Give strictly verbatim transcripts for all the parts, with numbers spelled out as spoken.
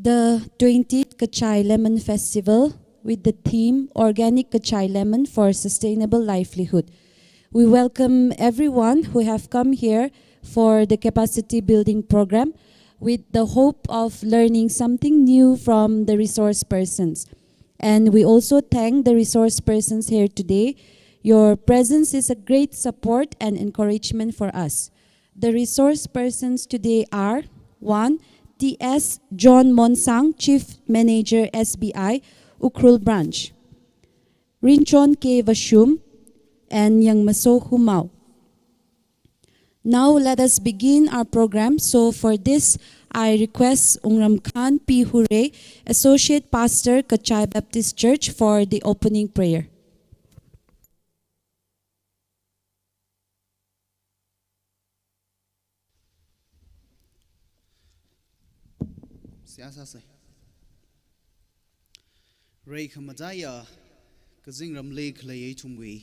The twentieth Kachai Lemon Festival with the theme Organic Kachai Lemon for Sustainable Livelihood. We welcome everyone who have come here for the capacity building program with the hope of learning something new from the resource persons. And we also thank the resource persons here today. Your presence is a great support and encouragement for us. The resource persons today are: one, T S John Monsang, Chief Manager S B I, Ukhrul Branch; Rinchon K Vashum, and Yangmaso Humao. Now let us begin our program. So for this, I request Wungramkhan P Hure, Associate Pastor, Kachai Baptist Church, for the opening prayer. Seihā sāsa. Reikhamataiya kazingramli khaleiya ithumwui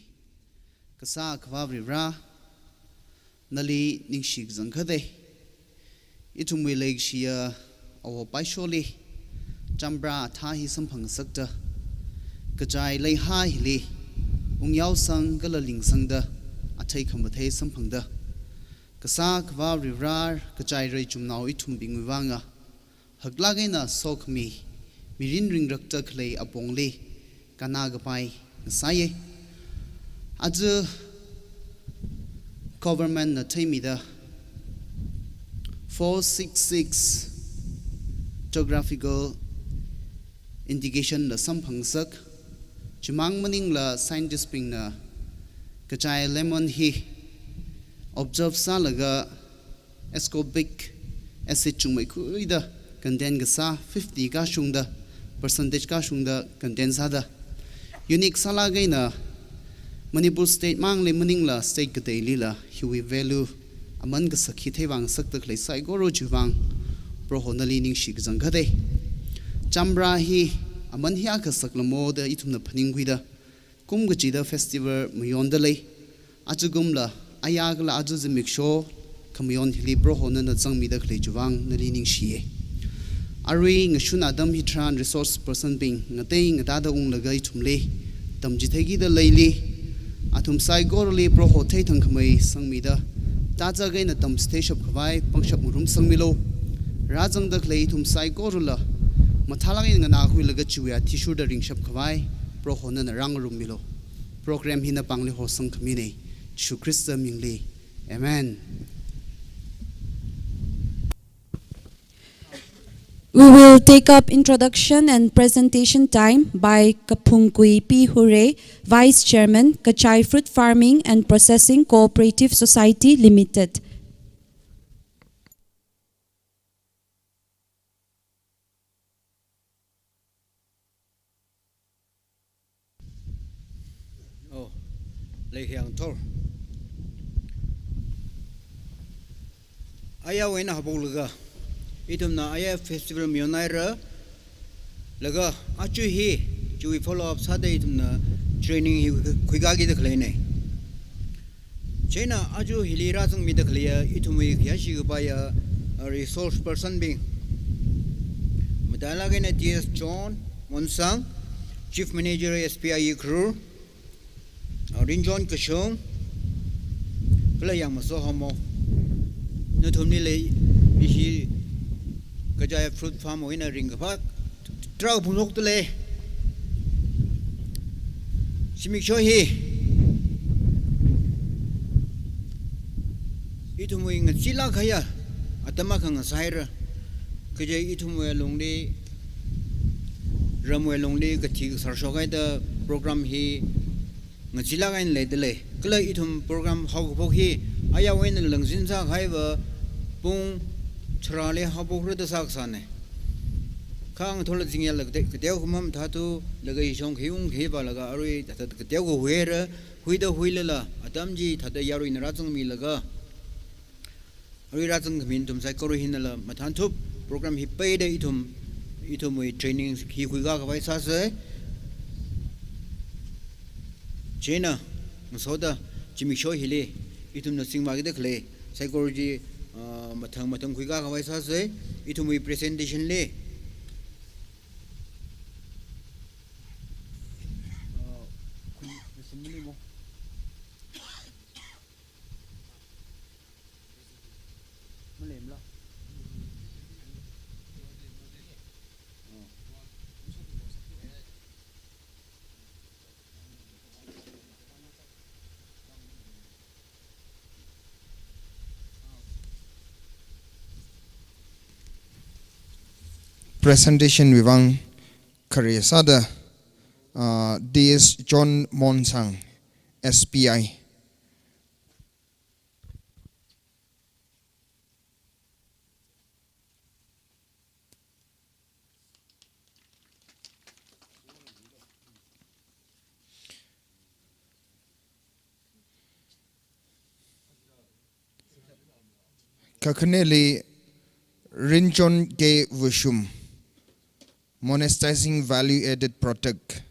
Kasā Akhava Varivara, nali ningshi kachangkhatta. Ithumwui leikashiya awo paisholi, chāmra athā hi samphangngasakta, kachai leihā hili ungyaosang kala lingsangda, athei khamathei samphangda, Kasā Akhava Varivara, kachai reichumnao ithumbingwui vanga haklāk eina sokhami, mirin ringrakta khalei apongli kannā kapai ngasāya. Aja government na theimida four six six geographical indication la samphangngasak, chimang maningla scientist bingna kachai lemon hi observe sālaga ascorbic acid chungmeikhuida contain kasā fifty kashungda, percentage kashungda contain sāda, unique sālāk eina Manipur state mangli maningla state kateilila hiwui value aman kasak hi theivāngasakta khalei saikora chiwui vang Proho nali ningshi kachangkhatta. Chāmra hi aman hiyākha saklamo da ithumna phaningkhuida, kum kachida festival mayonda lei. Ajakumla, aya kala aja zimiksho khamayon hili Proho nana zangmida khalei chiwui vang nali ningshiya. Arui ngashun atam hitharan resource person bing ngatei ngatāda unglaga ithumli tamchitheikida leili, athum saikorali Proho theithangkhamei sangmida, tachak eina tamchitheishap khavai pangshap ngarum sangmilu. Rāzangda khalei ithum saikorala mathālāk eina nganākhuilaga chiwui athishurda ringshap khavai Proho nana rāngarummilu. Program hi napāngli horsang khamina, Jishu Khrista mingli. Amen. We will take up introduction and presentation time by Kaphungkui P Hure, Vice Chairman, Kachai Fruit Farming and Processing Cooperative Society Limited. Oh, leihiyang thor. Ayawui eina haophoklaga, ithumna aya festival mayonhaira, laga aja hi, chiwui follow up sāda ithumna training hi khuikākida khaleina. Chieina aja hili rāzangmida khaleiya ithumwui khayāshi kapaiya, uh, resource person bing, matailāk eina T S John Monsang, Chief Manager S B I Ukhrul, uh, Rinchon Kashung, kala Yangmaso Humao. Nathumli lei, ishi kachai fruit farm wui eina ringkaphā tarākha phungshokta lei. Zimiksho hi ithumwui ngacheelāk kahaiya atam akha ngasāhaira. Kaje ithumwui lungli, ramwui lungli kathi kasār shokhaida program hi ngacheelāk eina leida lei. Kala ithum program haokaphok hi ayawui eina langzin sākahaiva pung tharāli haophokra da sākasāna. Kha ngathorla zingyāla kate-, kateokha mamathāthu, laga ishong khi ung khi vālaga arui thāda kateokha huira, huida huilala, atam chithāda yaruina rāzangmilaga, arui rāzangkhami nathum saikora hinala mathānthup, program hi peida ithum, ithumwui training hi khuikā khavai sāsa. Chieina, ngasoda, zimiksho hili, ithumna singvākida khalei saikora chi, ah, mathang mathang khuikā khavai sāsa. Ithumwui presentation li Presentation wui vang khare sāda, uh, D S John Monsang, S B I. Kakhaneli Rinchon K Vushum, monetizing value added product.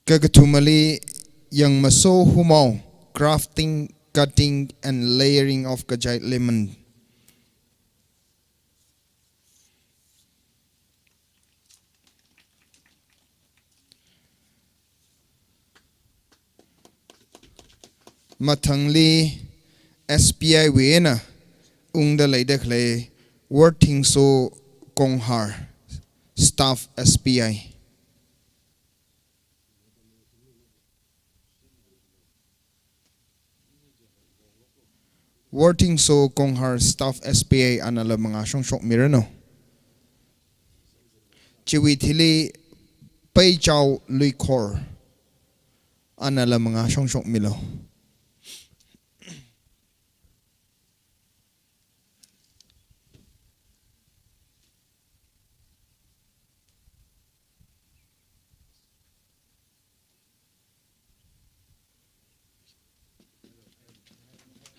Kakathumali Yangmaso Humao, grafting, cutting, and layering of kachai lemon. Mathangli S B I wui eina ungda leida khalei Worthingso Konghar, staff S B I. Worthingso Konghar, staff S B I, anala mangā shongshokmiranu. Chiwui thili Peichao Luikhor, anala mangā shongshokmilu.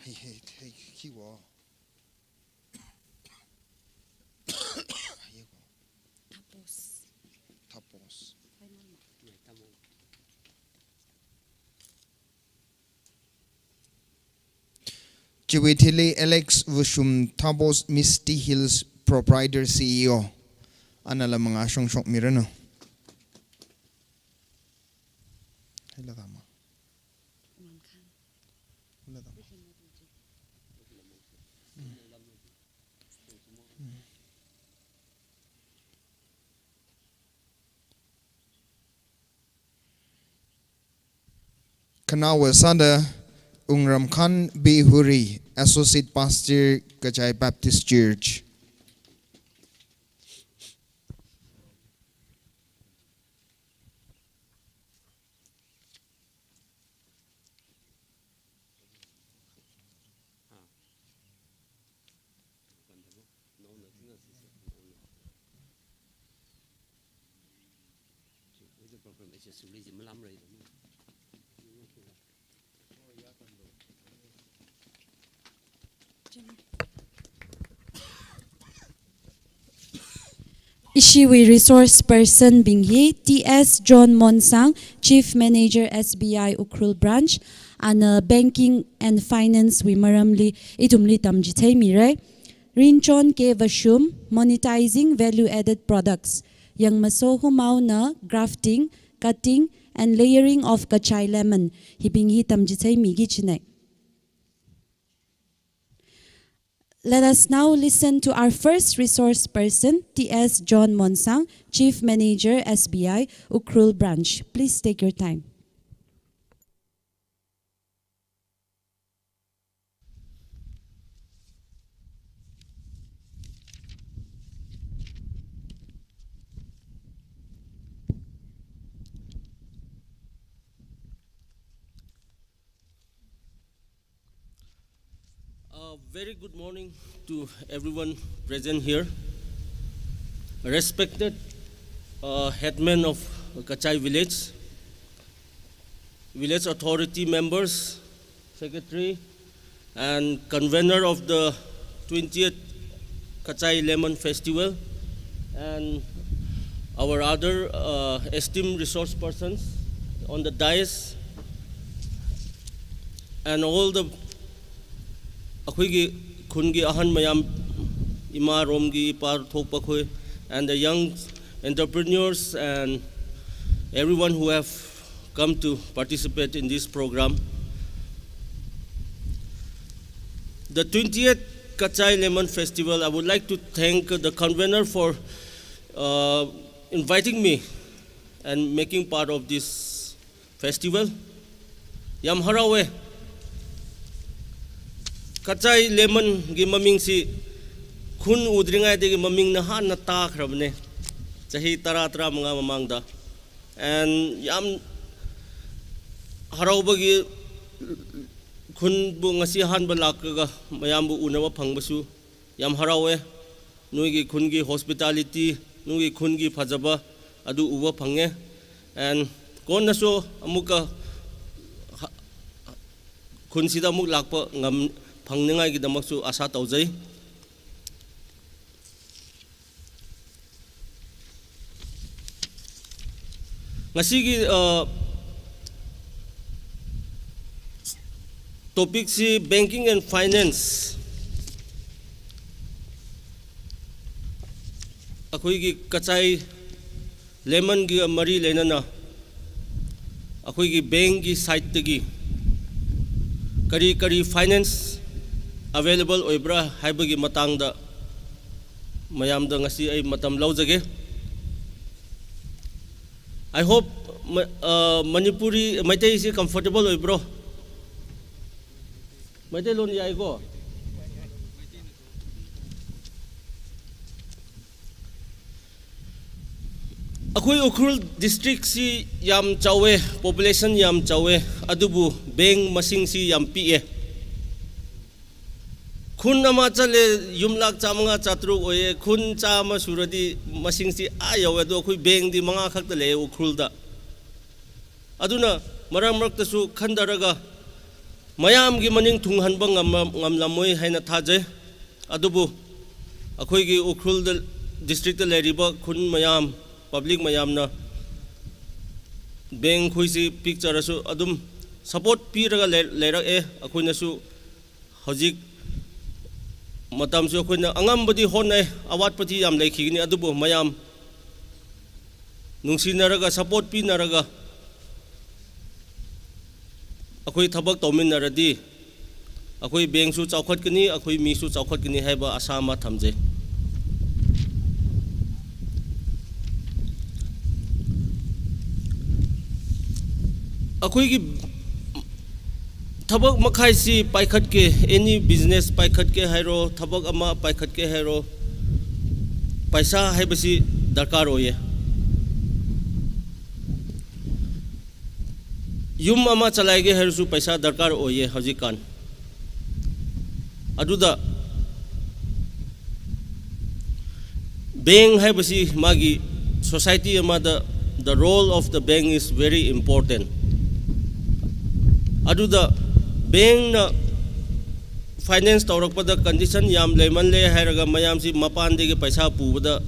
Hey, hey, hey, kiwa. Tapos. Tapos. Chiwui thili Alex Vushum, Tapos Misty Hills proprietor C E O. Anala mangā shongshokmiranu. Hila kama. Hila kama. Khanaowa sāda Wungramkhan B Huri, Associate Pastor, Kachai Baptist Church. Ishiwui resource person bing hi T S John Monsang, Chief Manager S B I Ukhrul Branch, ana banking and finance wui maramli ithumli tamchitheimira. Rinchon K Vashum, monetizing value added products. Yangmaso Humaona, grafting, cutting, and layering of kachai lemon. Hibing hi tamchitheimiki chinai. Let us now listen to our first resource person, T S John Monsang, Chief Manager S B I, Ukhrul Branch. Please take your time. A very good morning to everyone present here. Respected, uh, headman of Kachai village, village authority members, secretary, and convener of the twentieth Kachai Lemon Festival, and our other, uh, esteemed resource persons on the dais, and all the, ꯑꯩꯈꯣꯏꯒꯤ ꯈꯨꯟꯒꯤ ꯑꯍꯟ ꯃꯌꯥꯝ, ꯏꯃꯥꯔꯣꯝꯒꯤ ꯏꯄꯥ ꯊꯣꯛꯄ ꯈꯣꯏ, and the young entrepreneurs and everyone who have come to participate in this program. The twentieth Kachai Lemon Festival, I would like to thank the convener for, uh, inviting me and making part of this festival. Yam haraowe. Kachai lemon gi mamingsi khun udringaidagi mamingna hānna tākharabane. Chahi tara, tara manga mamangda. And yam haraobagi khunbu ngasi ahānba lākaga mayambu unaba phangbasu yam haraowe. Nuigi khungi hospitality, nuigi khungi phazaba, adu uba phange. And konnaso amuka ha-, khunsida amuk lākpa ngam phangningaigidamaksu asā taujai. Ngasigi, uh, topic si banking and finance. ꯑꯩꯈꯣꯏꯒꯤ ꯀꯆꯥꯏ ꯂꯦꯃꯟꯒꯤ ꯃꯔꯤ ꯂꯩꯅꯅ ꯑꯩꯈꯣꯏꯒꯤ ꯕꯦꯡꯒꯤ ꯁꯥꯏꯠꯇꯒꯤ ꯀꯔꯤ ꯀꯔꯤ finance available ꯑꯣꯏꯕ꯭ꯔꯥ ꯍꯥꯏꯕꯒꯤ ꯃꯇꯥꯡꯗ ꯃꯌꯥꯝꯗ ꯉꯁꯤ ꯑꯩ ꯃꯇꯝ ꯂꯧꯖꯒꯦ꯫ I hope ꯃ-, ꯑ, ꯃꯅꯤꯄꯨꯔꯤ, ꯃꯩꯇꯩꯁꯤ ꯀꯝꯐꯣꯔꯇꯦꯕꯜ ꯑꯣꯏꯕ꯭ꯔꯣ? ꯃꯩꯇꯩꯂꯣꯟ ꯌꯥꯏꯀꯣ? ꯑꯩꯈꯣꯏ ꯎꯈ꯭ꯔꯨꯜ ꯗꯤꯁꯇ꯭ꯔꯤꯛꯁꯤ ꯌꯥꯝ ꯆꯥꯎꯋꯦ, ꯄꯣꯄꯨꯂꯦꯁꯟ ꯌꯥꯝ ꯆꯥꯎꯋꯦ, ꯑꯗꯨꯕꯨ ꯕꯦꯡ ꯃꯁꯤꯡꯁꯤ ꯌꯥꯝ ꯄꯤꯛꯑꯦ꯫ ꯈꯨꯟ ꯑꯃ ꯆꯠꯂꯦ, ꯌꯨꯝꯂꯛ ꯆꯥꯃꯉꯥ ꯆꯥꯇ꯭ꯔꯨꯛ ꯑꯣꯏꯌꯦ, ꯈꯨꯟ ꯆꯥꯝꯃ ꯁꯨꯔꯗꯤ ꯃꯁꯤꯡꯁꯤ ꯑꯥ ꯌꯧꯋꯦ, ꯑꯗꯣ ꯑꯩꯈꯣꯏ ꯕꯦꯡꯗꯤ ꯃꯉꯥ ꯈꯛꯇ ꯂꯩꯌꯦ ꯎꯈ꯭ꯔꯨꯜꯗ꯫ ꯑꯗꯨꯅ ꯃꯔꯛ ꯃꯔꯛꯇꯁꯨ ꯈꯟꯊꯔꯒ ꯃꯌꯥꯝꯒꯤ ꯃꯅꯤꯡ ꯊꯨꯡꯍꯟꯕ ꯉꯝꯃ-, ꯉꯝꯂꯝꯃꯣꯏ ꯍꯥꯏꯅ ꯊꯥꯖꯩ꯫ ꯑꯗꯨꯕꯨ ꯑꯩꯈꯣꯏꯒꯤ ꯎꯈ꯭ꯔꯨꯜꯗ, ꯗꯤꯁꯇ꯭ꯔꯤꯛꯇ ꯂꯩꯔꯤꯕ ꯈꯨꯟ ꯃꯌꯥꯝ, ꯄꯕ꯭ꯂꯤꯛ ꯃꯌꯥꯝꯅ ꯕꯦꯡꯈꯣꯏꯁꯤ ꯄꯤꯛꯆꯔꯁꯨ ꯑꯗꯨꯝ ꯁꯄꯣꯔꯠ ꯄꯤꯔꯒ ꯂꯩ-, ꯂꯩꯔꯛꯑꯦ꯫ ꯑꯩꯈꯣꯏꯅꯁꯨ ꯍꯧꯖꯤꯛ ꯃꯇꯝꯁꯨ ꯑꯩꯈꯣꯏꯅ ꯑꯉꯝꯕꯗꯤ ꯍꯣꯠꯅꯩ, ꯑꯋꯥꯠꯄꯗꯤ ꯌꯥꯝ ꯂꯩꯈꯤꯒꯅꯤ, ꯑꯗꯨꯕꯨ ꯃꯌꯥꯝ ꯅꯨꯡꯁꯤꯅꯔꯒ, ꯁꯄꯣꯔꯠ ꯄꯤꯅꯔꯒ ꯑꯩꯈꯣꯏ ꯊꯕꯛ ꯇꯧꯃꯤꯟꯅꯔꯗꯤ ꯑꯩꯈꯣꯏ ꯕꯦꯡꯁꯨ ꯆꯥꯎꯈꯠꯀꯅꯤ, ꯑꯩꯈꯣꯏ ꯃꯤꯁꯨ ꯆꯥꯎꯈꯠꯀꯅꯤ ꯍꯥꯏꯕ ꯑꯁꯥ ꯑꯃ ꯊꯝꯖꯩ꯫ ꯑꯩꯈꯣꯏꯒꯤ ꯊꯕꯛ ꯃꯈꯩꯁꯤ ꯄꯥꯏꯈꯠꯀꯦ, any business ꯄꯥꯏꯈꯠꯀꯦ ꯍꯥꯏꯔꯣ, ꯊꯕꯛ ꯑꯃ ꯄꯥꯏꯈꯠꯀꯦ ꯍꯥꯏꯔꯣ, ꯄꯩꯁꯥ ꯍꯥꯏꯕꯁꯤ ꯗꯔꯀꯥꯔ ꯑꯣꯏꯌꯦ꯫ ꯌꯨꯝ ꯑꯃ ꯆꯂꯥꯏꯒꯦ ꯍꯥꯏꯔꯁꯨ ꯄꯩꯁꯥ ꯗꯔꯀꯥꯔ ꯑꯣꯏꯌꯦ ꯍꯧꯖꯤꯛꯀꯥꯟ꯫ ꯑꯗꯨꯗ ꯕꯦꯡ ꯍꯥꯏꯕꯁꯤ ꯃꯥꯒꯤ society ꯑꯃꯗ, the role of the bank is very important꯫ ꯑꯗꯨꯗ ꯕꯦꯡꯅ ꯐꯥꯏꯅꯥꯟꯁ ꯇꯧꯔꯛꯄꯗ ꯀꯟꯗꯤꯁꯟ ꯌꯥꯝ ꯂꯩꯃꯜꯂꯦ ꯍꯥꯏꯔꯒ ꯃꯌꯥꯝꯁꯤ ꯃꯄꯥꯟꯗꯒꯤ ꯄꯩꯁꯥ ꯄꯨꯕꯗ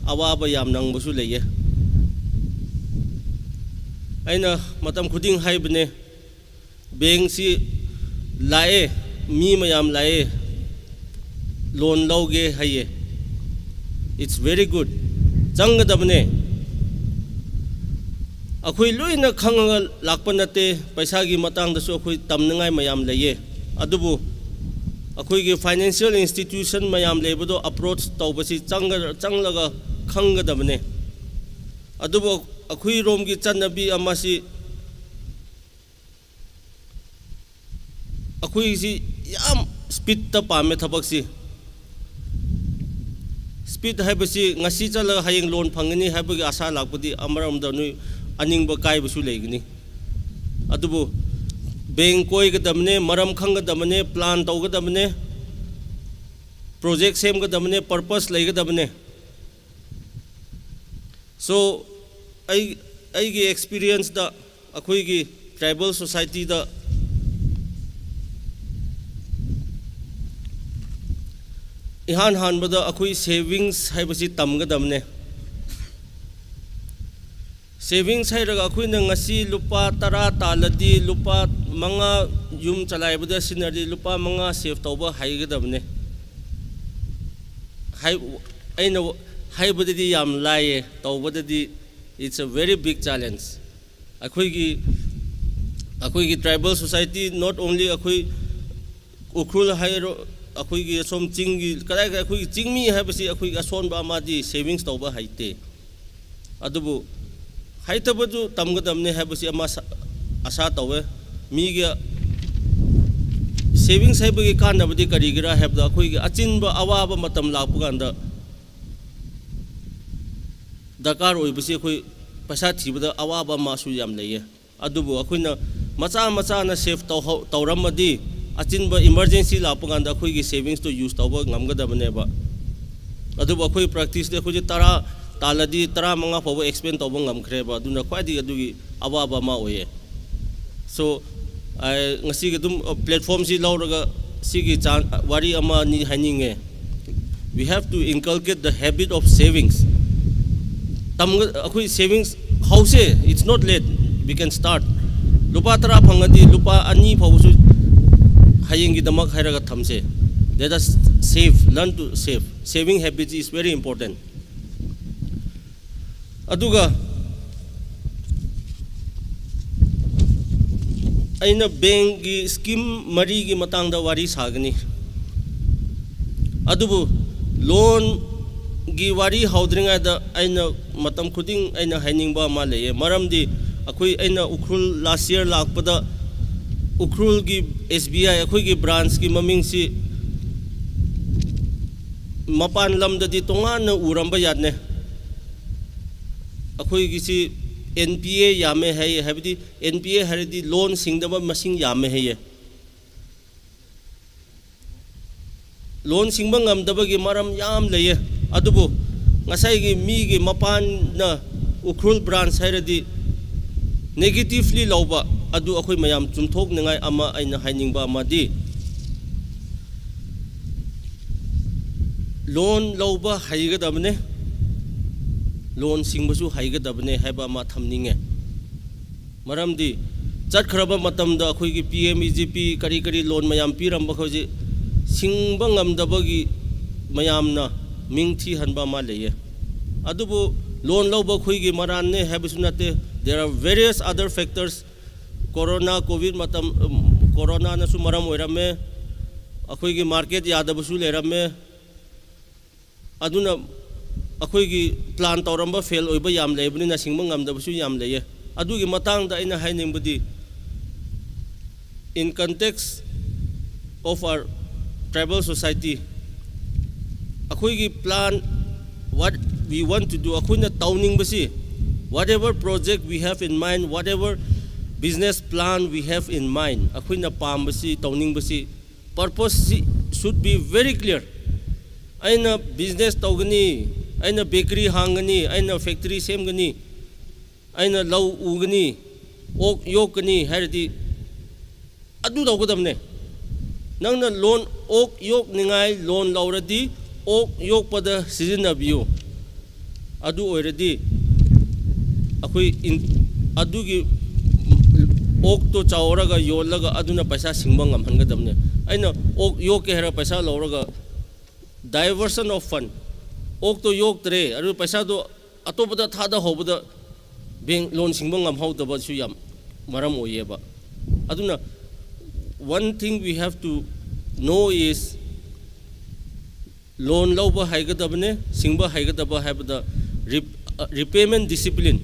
ꯑꯋꯥꯕ ꯌꯥꯝ ꯅꯪꯕꯁꯨ ꯂꯩꯌꯦ꯫ ꯑꯩꯅ ꯃꯇꯝ ꯈꯨꯗꯤꯡ ꯍꯥꯏꯕꯅꯦ, ꯕꯦꯡꯁꯤ ꯂꯥꯛꯑꯦ, ꯃꯤ ꯃꯌꯥꯝ ꯂꯥꯛꯑꯦ, ꯂꯣꯟ ꯂꯧꯒꯦ ꯍꯥꯏꯌꯦ꯫ It's very good꯫ ꯆꯪꯒꯗꯕꯅꯦ꯫ ꯑꯩꯈꯣꯏ ꯂꯣꯏꯅ ꯈꯪꯉꯒ ꯂꯥꯛꯄ ꯅꯠꯇꯦ, ꯄꯩꯁꯥꯒꯤ ꯃꯇꯥꯡꯗꯁꯨ ꯑꯩꯈꯣꯏ ꯇꯝꯅꯤꯡꯉꯥꯏ ꯃꯌꯥꯝ ꯂꯩꯌꯦ꯫ ꯑꯗꯨꯕꯨ ꯑꯩꯈꯣꯏꯒꯤ ꯐꯥꯏꯅꯥꯟꯁꯤꯌꯦꯜ ꯏꯟꯁꯇꯤꯇ꯭ꯌꯨꯁꯟ ꯃꯌꯥꯝ ꯂꯩꯕꯗꯣ ꯑꯦꯄ꯭ꯔꯣꯆ ꯇꯧꯕꯁꯤ ꯆꯪꯒ-, ꯆꯪꯂꯒ ꯈꯪꯒꯗꯕꯅꯦ꯫ ꯑꯗꯨꯕꯨ ꯑꯩꯈꯣꯏꯔꯣꯝꯒꯤ ꯆꯠꯅꯕꯤ ꯑꯃꯁꯤ ꯑꯩꯈꯣꯏꯁꯤ ꯌꯥꯝ ꯁ꯭ꯄꯤꯠꯇ ꯄꯥꯝꯃꯦ ꯊꯕꯛꯁꯤ꯫ ꯁ꯭ꯄꯤꯠ ꯍꯥꯏꯕꯁꯤ ꯉꯁꯤ ꯆꯠꯂꯒ ꯍꯌꯦꯡ ꯂꯣꯟ ꯐꯪꯒꯅꯤ ꯍꯥꯏꯕꯒꯤ ꯑꯁꯥ ꯂꯥꯛꯄꯗꯤ ꯑꯃꯔꯣꯝꯗ ꯅꯣꯏ ꯑꯅꯤꯡꯕ ꯀꯥꯏꯕꯁꯨ ꯂꯩꯒꯅꯤ꯫ ꯑꯗꯨꯕꯨ ꯕꯦꯡ ꯀꯣꯏꯒꯗꯕꯅꯦ, ꯃꯔꯝ ꯈꯪꯒꯗꯕꯅꯦ, ꯄ꯭ꯂꯥꯟ ꯇꯧꯒꯗꯕꯅꯦ, ꯄ꯭ꯔꯣꯖꯦꯛ ꯁꯦꯝꯒꯗꯕꯅꯦ, ꯄꯔꯄꯁ ꯂꯩꯒꯗꯕꯅꯦ꯫ So, ꯑꯩ, ꯑꯩꯒꯤ ꯑꯦꯛꯁꯄꯤꯔꯤꯌꯦꯟꯁꯇ ꯑꯩꯈꯣꯏꯒꯤ ꯇ꯭ꯔꯥꯏꯕꯦꯜ ꯁꯣꯁꯥꯏꯇꯤꯗ ꯏꯍꯥꯟ ꯍꯥꯟꯕꯗ ꯑꯩꯈꯣꯏ ꯁꯦꯚꯤꯡꯁ ꯍꯥꯏꯕꯁꯤ ꯇꯝꯒꯗꯕꯅꯦ꯫ Savings ꯍꯥꯏꯔꯒ ꯑꯩꯈꯣꯏꯅ ꯉꯁꯤ ꯂꯨꯄꯥ ꯇꯔꯥ ꯇꯥꯜꯂꯗꯤ ꯂꯨꯄꯥ ꯃꯉꯥ ꯌꯨꯝ ꯆꯂꯥꯏꯕꯗ ꯁꯤꯖꯤꯟꯅꯔꯗꯤ ꯂꯨꯄꯥ ꯃꯉꯥ save ꯇꯧꯕ ꯍꯩꯒꯗꯕꯅꯦ꯫ ꯍꯥꯏ-, ꯑꯩꯅ ꯍꯥꯏꯕꯗꯗꯤ ꯌꯥꯝ ꯂꯥꯏꯌꯦ, ꯇꯧꯕꯗꯗꯤ it's a very big challenge꯫ ꯑꯩꯈꯣꯏꯒꯤ, ꯑꯩꯈꯣꯏꯒꯤ tribal society, not only ꯑꯩꯈꯣꯏ ꯎꯈ꯭ꯔꯨꯜ ꯍꯥꯏꯔꯣ, ꯑꯩꯈꯣꯏꯒꯤ ꯑꯁꯣꯝ ꯆꯤꯡꯒꯤ, ꯀꯗꯥꯏ ꯀꯗꯥꯏ ꯑꯩꯈꯣꯏꯒꯤ ꯆꯤꯡꯃꯤ ꯍꯥꯏꯕꯁꯤ ꯑꯩꯈꯣꯏꯒꯤ ꯑꯁꯣꯟꯕ ꯑꯃꯗꯤ savings ꯇꯧꯕ ꯍꯩꯇꯦ꯫ ꯑꯗꯨꯕꯨ ꯍꯩꯇꯕꯗꯨ ꯇꯝꯒꯗꯕꯅꯤ ꯍꯥꯏꯕꯁꯤ ꯑꯃ ꯁ-, ꯑꯁꯥ ꯇꯧꯋꯦ꯫ ꯃꯤꯒꯤ savings ꯍꯥꯏꯕꯒꯤ ꯀꯥꯟꯅꯕꯗꯤ ꯀꯔꯤꯒꯤꯔꯥ ꯍꯥꯏꯕꯗ, ꯑꯩꯈꯣꯏꯒꯤ ꯑꯆꯤꯟꯕ ꯑꯋꯥꯕ ꯃꯇꯝ ꯂꯥꯛꯄ ꯀꯥꯟꯗ ꯗꯔꯀꯥꯔ ꯑꯣꯏꯕꯁꯤ ꯑꯩꯈꯣꯏ ꯄꯩꯁꯥ ꯊꯤꯕꯗ ꯑꯋꯥꯕ ꯑꯃꯁꯨ ꯌꯥꯝ ꯂꯩꯌꯦ꯫ ꯑꯗꯨꯕꯨ ꯑꯩꯈꯣꯏꯅ ꯃꯆꯥ ꯃꯆꯥꯅ save ꯇꯧꯍꯧ-, ꯇꯧꯔꯝꯃꯗꯤ ꯑꯆꯤꯟꯕ emergency ꯂꯥꯛꯄ ꯀꯥꯟꯗ ꯑꯩꯈꯣꯏꯒꯤ savings ꯇꯣ use ꯇꯧꯕ ꯉꯝꯒꯗꯕꯅꯦꯕ꯫ ꯑꯗꯨꯕꯨ ꯑꯩꯈꯣꯏ practice ꯇꯤ ꯑꯩꯈꯣꯏꯁꯦ ꯇꯔꯥ ꯇꯥꯜꯂꯗꯤ ꯇꯔꯥꯃꯉꯥ ꯐꯥꯎꯕ expend ꯇꯧꯕ ꯉꯝꯈ꯭ꯔꯦꯕ꯫ ꯑꯗꯨꯅ ꯈ꯭ꯋꯥꯏꯗꯒꯤ ꯑꯗꯨꯒꯤ ꯑꯋꯥꯕ ꯑꯃ ꯑꯣꯏꯌꯦ꯫ So, ꯑꯩ ꯉꯁꯤꯒꯤ ꯑꯗꯨꯝ, ꯑ, platform ꯁꯤ ꯂꯧꯔꯒ ꯁꯤꯒꯤ ꯆꯥꯟ-, ꯋꯥꯔꯤ ꯑꯃ ꯑꯅꯤ ꯍꯥꯏꯅꯤꯡꯉꯦ꯫ We have to inculcate the habit of savings. ꯇꯝꯒ-, ꯑꯩꯈꯣꯏ savings ꯍꯧꯁꯦ, it's not late, we can start. ꯂꯨꯄꯥ ꯇꯔꯥ ꯐꯪꯉꯗꯤ ꯂꯨꯄꯥ ꯑꯅꯤ ꯐꯥꯎꯕꯁꯨ ꯍꯌꯦꯡꯒꯤꯗꯃꯛ ꯍꯥꯏꯔꯒ ꯊꯝꯁꯦ꯫ Let us save, learn to save. Saving habit is very important. ꯑꯗꯨꯒ ꯑꯩꯅ bank ꯀꯤ scheme ꯃꯔꯤꯒꯤ ꯃꯇꯥꯡꯗ ꯋꯥꯔꯤ ꯁꯥꯒꯅꯤ꯫ ꯑꯗꯨꯕꯨ loan ꯒꯤ ꯋꯥꯔꯤ ꯍꯧꯗ꯭ꯔꯤꯉꯩꯗ ꯑꯩꯅ ꯃꯇꯝ ꯈꯨꯗꯤꯡ ꯑꯩꯅ ꯍꯥꯏꯅꯤꯡꯕ ꯑꯃ ꯂꯩꯌꯦ꯫ ꯃꯔꯝꯗꯤ ꯑꯩꯈꯣꯏ, ꯑꯩꯅ ꯎꯈ꯭ꯔꯨꯜ last year ꯂꯥꯛꯄꯗ ꯎꯈ꯭ꯔꯨꯜꯒꯤ S B I ꯑꯩꯈꯣꯏꯒꯤ branch ꯀꯤ ꯃꯃꯤꯡꯁꯤ ꯃꯄꯥꯟ ꯂꯝꯗꯗꯤ ꯇꯣꯉꯥꯟꯅ ꯎꯔꯝꯕ ꯌꯥꯠꯅꯦ꯫ ꯑꯩꯈꯣꯏꯒꯤꯁꯤ N P A ꯌꯥꯝꯃꯦ ꯍꯥꯏꯌꯦ, ꯍꯥꯏꯕꯗꯤ N P A ꯍꯥꯏꯔꯗꯤ loan ꯁꯤꯡꯗꯕ ꯃꯁꯤꯡ ꯌꯥꯝꯃꯦ ꯍꯥꯏꯌꯦ꯫ Loan ꯁꯤꯡꯕ ꯉꯝꯗꯕꯒꯤ ꯃꯔꯝ ꯌꯥꯝ ꯂꯩꯌꯦ꯫ ꯑꯗꯨꯕꯨ ꯉꯁꯥꯏꯒꯤ ꯃꯤꯒꯤ ꯃꯄꯥꯟꯅ ꯎꯈ꯭ꯔꯨꯜ branch ꯍꯥꯏꯔꯗꯤ negatively ꯂꯧꯕ, ꯑꯗꯨ ꯑꯩꯈꯣꯏ ꯃꯌꯥꯝ ꯆꯨꯝꯊꯣꯛꯅꯤꯡꯉꯥꯏ ꯑꯃ ꯑꯩꯅ ꯍꯥꯏꯅꯤꯡꯕ ꯑꯃꯗꯤ, loan ꯂꯧꯕ ꯍꯩꯒꯗꯕꯅꯦ, loan ꯁꯤꯡꯕꯁꯨ ꯍꯩꯒꯗꯕꯅꯦ ꯍꯥꯏꯕ ꯑꯃ ꯊꯝꯅꯤꯡꯉꯦ꯫ ꯃꯔꯝꯗꯤ ꯆꯠꯈ꯭ꯔꯕ ꯃꯇꯝꯗ ꯑꯩꯈꯣꯏꯒꯤ P M E G P ꯀꯔꯤ ꯀꯔꯤ loan ꯃꯌꯥꯝ ꯄꯤꯔꯝꯕ ꯍꯧꯖꯤꯛ ꯁꯤꯡꯕ ꯉꯝꯗꯕꯒꯤ ꯃꯌꯥꯝꯅ ꯃꯤꯡ ꯊꯤꯍꯟꯕ ꯑꯃ ꯂꯩꯌꯦ꯫ ꯑꯗꯨꯕꯨ loan ꯂꯧꯕ ꯑꯩꯈꯣꯏꯒꯤ ꯃꯔꯥꯟꯅꯦ ꯍꯥꯏꯕꯁꯨ ꯅꯠꯇꯦ꯫ There are various other factors꯫ Corona, COVID ꯃꯇꯝ, ꯎꯝ, Corona ꯅꯁꯨ ꯃꯔꯝ ꯑꯣꯏꯔꯝꯃꯦ꯫ ꯑꯩꯈꯣꯏꯒꯤ market ꯌꯥꯗꯕꯁꯨ ꯂꯩꯔꯝꯃꯦ꯫ ꯑꯗꯨꯅ ꯑꯩꯈꯣꯏꯒꯤ plan ꯇꯧꯔꯝꯕ fail ꯑꯣꯏꯕ ꯌꯥꯝ ꯂꯩꯕꯅꯤꯅ ꯁꯤꯡꯕ ꯉꯝꯗꯕꯁꯨ ꯌꯥꯝ ꯂꯩꯌꯦ꯫ ꯑꯗꯨꯒꯤ ꯃꯇꯥꯡꯗ ꯑꯩꯅ ꯍꯥꯏꯅꯤꯡꯕꯗꯤ, in context of our tribal society, ꯑꯩꯈꯣꯏꯒꯤ plan, what we want to do, ꯑꯩꯈꯣꯏꯅ ꯇꯧꯅꯤꯡꯕꯁꯤ, whatever project we have in mind, whatever business plan we have in mind, ꯑꯩꯈꯣꯏꯅ ꯄꯥꯝꯕꯁꯤ, ꯇꯧꯅꯤꯡꯕꯁꯤ, purpose ꯁꯤ should be very clear꯫ ꯑꯩꯅ business ꯇꯧꯒꯅꯤ, ꯑꯩꯅ bakery ꯍꯥꯡꯒꯅꯤ, ꯑꯩꯅ factory ꯁꯦꯝꯒꯅꯤ, ꯑꯩꯅ ꯂꯧ ꯎꯒꯅꯤ, ꯑꯣꯛ ꯌꯣꯛꯀꯅꯤ ꯍꯥꯏꯔꯗꯤ ꯑꯗꯨ ꯇꯧꯒꯗꯕꯅꯦ꯫ ꯅꯪꯅ loan, ꯑꯣꯛ ꯌꯣꯛꯅꯤꯡꯉꯥꯏ loan ꯂꯧꯔꯗꯤ ꯑꯣꯛ ꯌꯣꯛꯄꯗ ꯁꯤꯖꯤꯟꯅꯕꯤꯌꯨ꯫ ꯑꯗꯨ ꯑꯣꯏꯔꯗꯤ ꯑꯩꯈꯣꯏ ꯏꯟ-, ꯑꯗꯨꯒꯤ ꯑꯣꯛꯇꯣ ꯆꯥꯎꯔꯒ ꯌꯣꯜꯂꯒ ꯑꯗꯨꯅ ꯄꯩꯁꯥ ꯁꯤꯡꯕ ꯉꯝꯍꯟꯒꯗꯕꯅꯦ꯫ ꯑꯩꯅ ꯑꯣꯛ ꯌꯣꯛꯀꯦ ꯍꯥꯏꯔ ꯄꯩꯁꯥ ꯂꯧꯔꯒ diversion of fund, ꯑꯣꯛꯇꯣ ꯌꯣꯛꯇ꯭ꯔꯦ, ꯑꯗꯨ ꯄꯩꯁꯥꯗꯣ ꯑꯇꯣꯞꯄꯗ ꯊꯥꯗꯍꯧꯕꯗ bank loan ꯁꯤꯡꯕ ꯉꯝꯍꯧꯗꯕꯁꯨ ꯌꯥꯝ ꯃꯔꯝ ꯑꯣꯏꯌꯦꯕ꯫ ꯑꯗꯨꯅ one thing we have to know is, loan ꯂꯧꯕ ꯍꯩꯒꯗꯕꯅꯦ, ꯁꯤꯡꯕ ꯍꯩꯒꯗꯕ ꯍꯥꯏꯕꯗ rep-, uh, repayment discipline꯫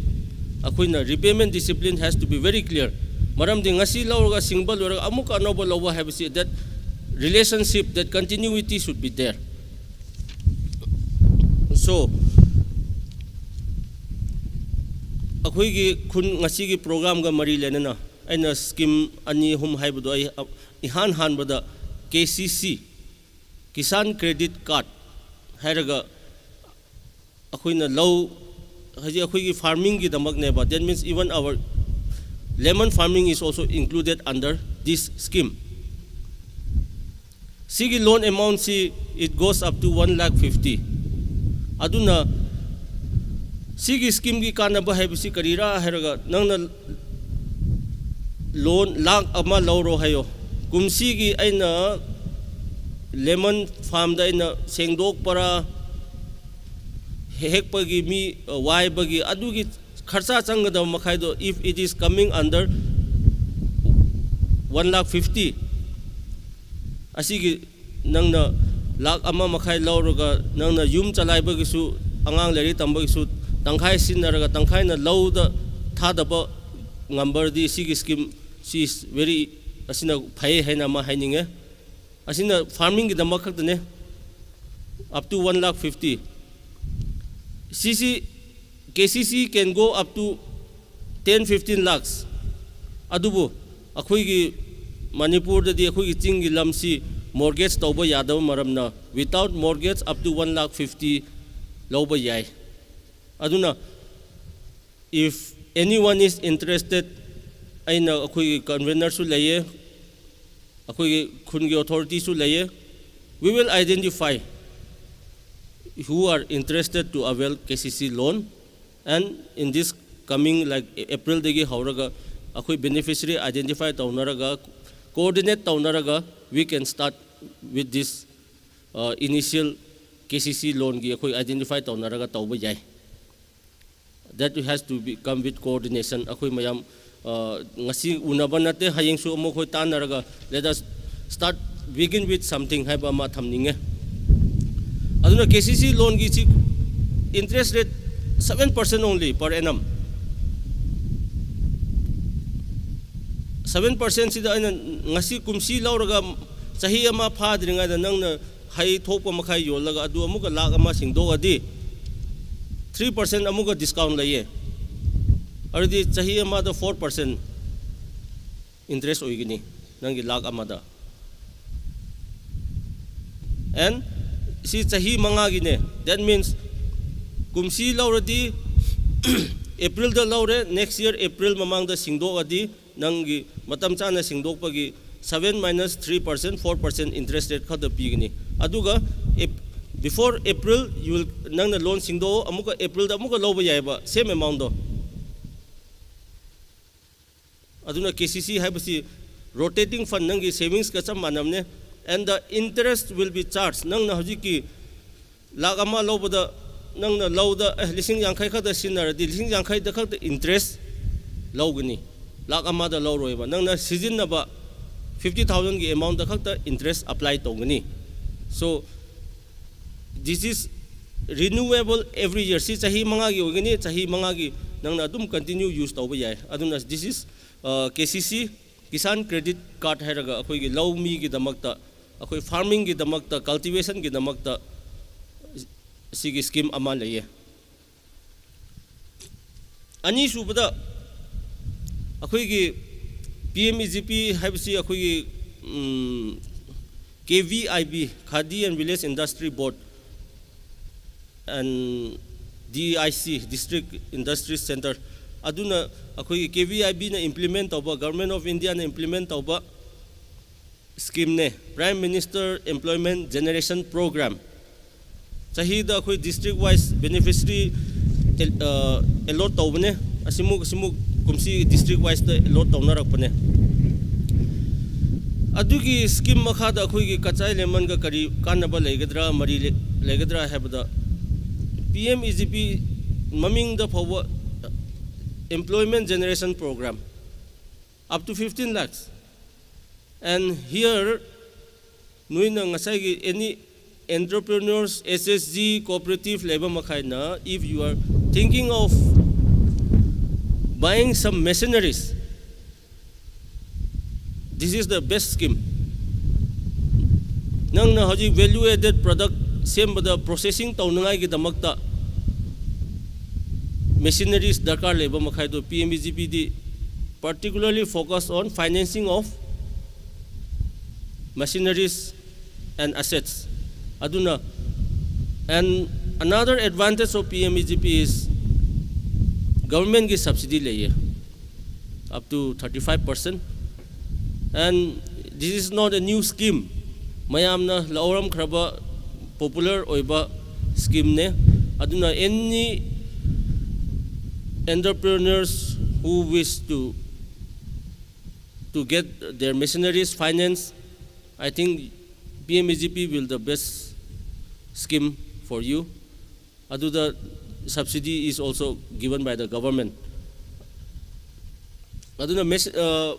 ꯑꯩꯈꯣꯏꯅ repayment discipline has to be very clear꯫ ꯃꯔꯝꯗꯤ ꯉꯁꯤ ꯂꯧꯔꯒ ꯁꯤꯡꯕ ꯂꯣꯏꯔꯒ ꯑꯃꯨꯛꯀ ꯑꯅꯧꯕ ꯂꯧꯕ ꯍꯥꯏꯕꯁꯤ, that relationship, that continuity should be there꯫ So, ꯑꯩꯈꯣꯏꯒꯤ ꯈꯨꯟ ꯉꯁꯤꯒꯤ program ꯒ ꯃꯔꯤ ꯂꯩꯅꯅ ꯑꯩꯅ scheme ꯑꯅꯤ ꯑꯍꯨꯝ ꯍꯥꯏꯕꯗꯣ, ꯑꯩ, ꯑ, ꯏꯍꯥꯟ ꯍꯥꯟꯕꯗ K C C, Kisan Credit Card ꯍꯥꯏꯔꯒ ꯑꯩꯈꯣꯏꯅ ꯂꯧ, ꯍꯧꯖꯤꯛ ꯑꯩꯈꯣꯏꯒꯤ farming ꯒꯤꯗꯃꯛꯅꯦꯕ, that means even our lemon farming is also included under this scheme꯫ ꯁꯤꯒꯤ loan amount see, it goes up to one lakh fifty꯫ ꯑꯗꯨꯅ Sigi scheme gi kannaba haibasi karira hailaga, nangna loan lakh ama laoro haiyo. Kumsigi eina lemon farm da eina sengdokpara, hekpagi mi, uh, waibagi, adugi kharcha zangkadam makhaido, if it is coming under one lakh fifty, asigi nangna lakh ama makhai laoraga, nangna yum chalaibagisu, angang lairik tambagisu, tangkhai sinnaraga, tangkhaina laoda thādaba ngambardi, sigi scheme, si is very, asina phai haina mahaininge. Asina farming gidamma khaktane, up to one lakh fifty. C C, K C C can go up to ten, fifteen lakhs. Adubu, akhuigi Manipur dadi akhuigi chinggi lamsi mortgage tauba yadaba maramna, without mortgage up to one lakh fifty laoba yai. Aduna, if anyone is interested, eina akhuigi convener su leiye, akhuigi khungi authority su leiye, we will identify who are interested to avail K C C loan, and in this coming, like, April dagi haoraga, akhui beneficiary identify taunaraga, coordinate taunaraga, we can start with this, uh, initial K C C loan gi akhui identify taunaraga tauba yai. That has to be, come with coordination. Akhui mayam, uh, ngasi unaba nate, hayengsu amokhui tanaraga, let us start, begin with something haiba ama thamninge. Aduna K C C loan gi chi interest rate seven percent only per annum. Seven percent sida eina ngasi kumsi laoraga, chahi ama phadringaida nangna hai thokpa makhai yollaga, adu amuka lakh ama singdokadi, three percent amuka discount leiye. Aradi chahi amada four percent interest oigini, nanggi lakh amada. And si chahi mangagine. That means, kumsi laoradi, April da laore, next year April mamangda singdokadi, nanggi matam chāna singdokpagi seven minus three percent, four percent interest rate khada pigini. Aduga, ep-, before April, you will, nangna loan singdo, amuka April da amuka laoba yaiba, same amount do. Aduna K C C haibasi rotating fund nanggi savings ka cham manamne, and the interest will be charged. Nangna hojiki lakh ama laopada, nangna laoda, eh, lising yangkhai khada sinnaradi, lising yangkhai da khada interest laogani. Lakh amada laoroiba, nangna sizinnaba fifty thousand gi amount da khada interest apply tongani. So, this is renewable every year. Si chahi mangagi oigani, chahi mangagi nangna adum continue use tauba yai. Aduna this is, uh, K C C, Kisan Credit Card hairaga, akhuigi laumigi damakta, akhui farming gi damakta, cultivation gi damakta, sigi scheme ama leiye. Anisubada, akhuigi P M E G P haibasi akhuigi, mm, K V I B, Khadi and Village Industry Board, and D I C, District Industry Center. Aduna akhuigi K V I B na implement tauba, Government of India na implement tauba scheme ne, Prime Minister Employment Generation Program. Chahida akhui district wise beneficiary el-, uh, allot taubane, asimuk, asimuk kumsi district wise da allot taunarakpane. Adugi scheme makhada akhuigi kachai lemon ga kari kannaba leikadra, mari le-, leikadra haibada P M E G P mamingda phawa Employment Generation Program, up to fifteen lakhs. And here, nuina ngasaigi any entrepreneurs, S S G, cooperative leiba makhaina, if you are thinking of buying some machineries, this is the best scheme. Nangna hojik value added product sembada processing taunangaigi damakta machineries darkar leiba makhaido, P M E G P di particularly focus on financing of machineries and assets. Aduna, and another advantage of P M E G P is government gi subsidy leiye, up to thirty-five percent. And this is not a new scheme. Mayamna laoram kharaba popular oiba scheme ne. Aduna any entrepreneurs who wish to, to get their machineries financed, I think P M A G P will the best scheme for you. Aduda subsidy is also given by the government. Aduna mach-, uh,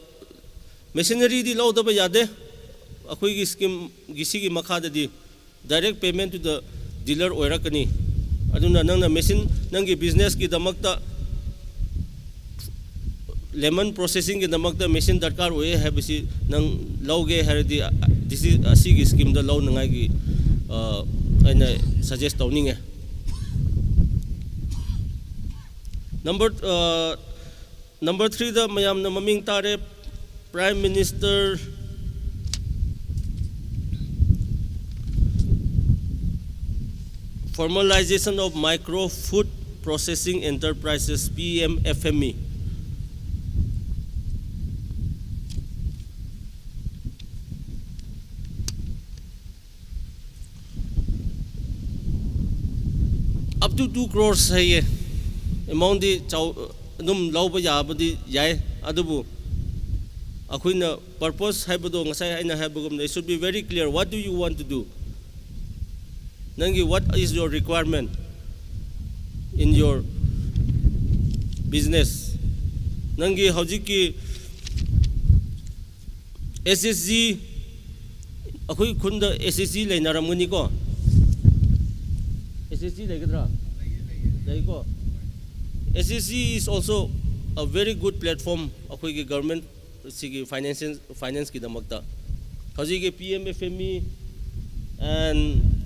machinery di laudaba yade, ꯑꯩꯈꯣꯏꯒꯤ scheme ꯒꯤ ꯁꯤꯒꯤ ꯃꯈꯥꯗꯗꯤ direct payment to the dealer ꯑꯣꯏꯔꯛꯀꯅꯤ꯫ ꯑꯗꯨꯅ ꯅꯪꯅ machine, ꯅꯪꯒꯤ business ꯀꯤꯗꯃꯛꯇ, lemon processing ꯒꯤꯗꯃꯛꯇ machine ꯗꯔꯀꯥꯔ ꯑꯣꯏꯌꯦ ꯍꯥꯏꯕꯁꯤ ꯅꯪ ꯂꯧꯒꯦ ꯍꯥꯏꯔꯗꯤ, this is, ꯑꯁꯤꯒꯤ scheme ꯗ ꯂꯧꯅꯉꯥꯏꯒꯤ, ꯑ, ꯑꯩꯅ suggest ꯇꯧꯅꯤꯡꯉꯦ꯫ Number, ꯑ, number three ꯗ ꯃꯌꯥꯝꯅ ꯃꯃꯤꯡ ꯇꯥꯔꯦ, Prime Minister Formalization of Micro Food Processing Enterprises, P M F M E. Up to two crores ꯍꯥꯏꯌꯦ꯫ Amount ꯗꯤ ꯆꯥꯎ-, ꯑꯗꯨꯝ ꯂꯧꯕ ꯌꯥꯕꯗꯤ ꯌꯥꯏ꯫ ꯑꯗꯨꯕꯨ ꯑꯩꯈꯣꯏꯅ purpose ꯍꯥꯏꯕꯗꯣ ꯉꯁꯥꯏ ꯑꯩꯅ ꯍꯥꯏꯕꯒꯨꯝꯅ, it should be very clear. What do you want to do? ꯅꯪꯒꯤ, what is your requirement in your business? ꯅꯪꯒꯤ ꯍꯧꯖꯤꯛꯀꯤ S H G, ꯑꯩꯈꯣꯏ ꯈꯨꯟꯗ S H G ꯂꯩꯅꯔꯝꯒꯅꯤꯀꯣ? S H G ꯂꯩꯒꯗ꯭ꯔꯥ? ꯂꯩꯀꯣ? S H G is also a very good platform ꯑꯩꯈꯣꯏꯒꯤ government ꯁꯤꯒꯤ financial, finance ꯀꯤꯗꯃꯛꯇ꯫ ꯍꯧꯖꯤꯛꯀꯤ P M F M E and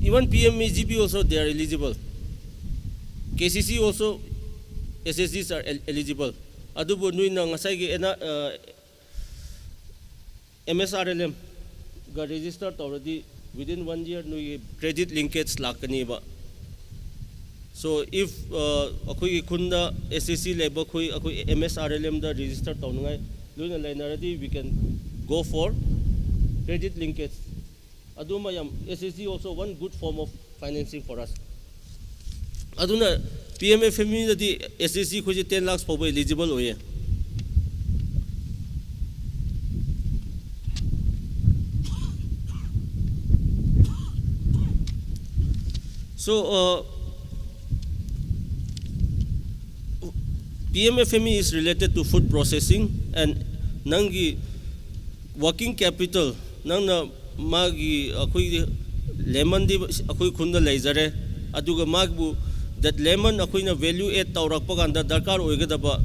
even P M A G P also, they are eligible. K C C also, S H Gs are el-, eligible. ꯑꯗꯨꯕꯨ ꯅꯣꯏꯅ ꯉꯁꯥꯏꯒꯤ ꯑꯦꯅ-, ꯑ, M S R L M ꯒ register ꯇꯧꯔꯗꯤ, within one year ꯅꯣꯏꯒꯤ credit linkage ꯂꯥꯛꯀꯅꯤꯕ꯫ So if, uh, ꯑꯩꯈꯣꯏꯒꯤ ꯈꯨꯟꯗ S H G ꯂꯩꯕ ꯈꯣꯏ, ꯑꯩꯈꯣꯏ M S R L M ꯗ register ꯇꯧꯅꯉꯥꯏ ꯂꯣꯏꯅ ꯂꯩꯅꯔꯗꯤ, we can go for credit linkage. ꯑꯗꯨ ꯃꯌꯥꯝ, S H G also one good form of financing for us. ꯑꯗꯨꯅ P M F M E ꯗꯗꯤ S H G ꯈꯣꯏꯁꯦ ten lakhs ꯐꯥꯎꯕ eligible ꯑꯣꯏꯌꯦ꯫ So, uh, P M F M E is related to food processing, and ꯅꯪꯒꯤ working capital, ꯅꯪꯅ ꯃꯥꯒꯤ, ꯑꯩꯈꯣꯏꯒꯤ lemon ꯗꯤ ꯑꯩꯈꯣꯏ ꯈꯨꯟꯗ ꯂꯩꯖꯔꯦ, ꯑꯗꯨꯒ ꯃꯥꯕꯨ, that lemon ꯑꯩꯈꯣꯏꯅ value add ꯇꯧꯔꯛꯄ ꯀꯥꯟꯗ ꯗꯔꯀꯥꯔ ꯑꯣꯏꯒꯗꯕ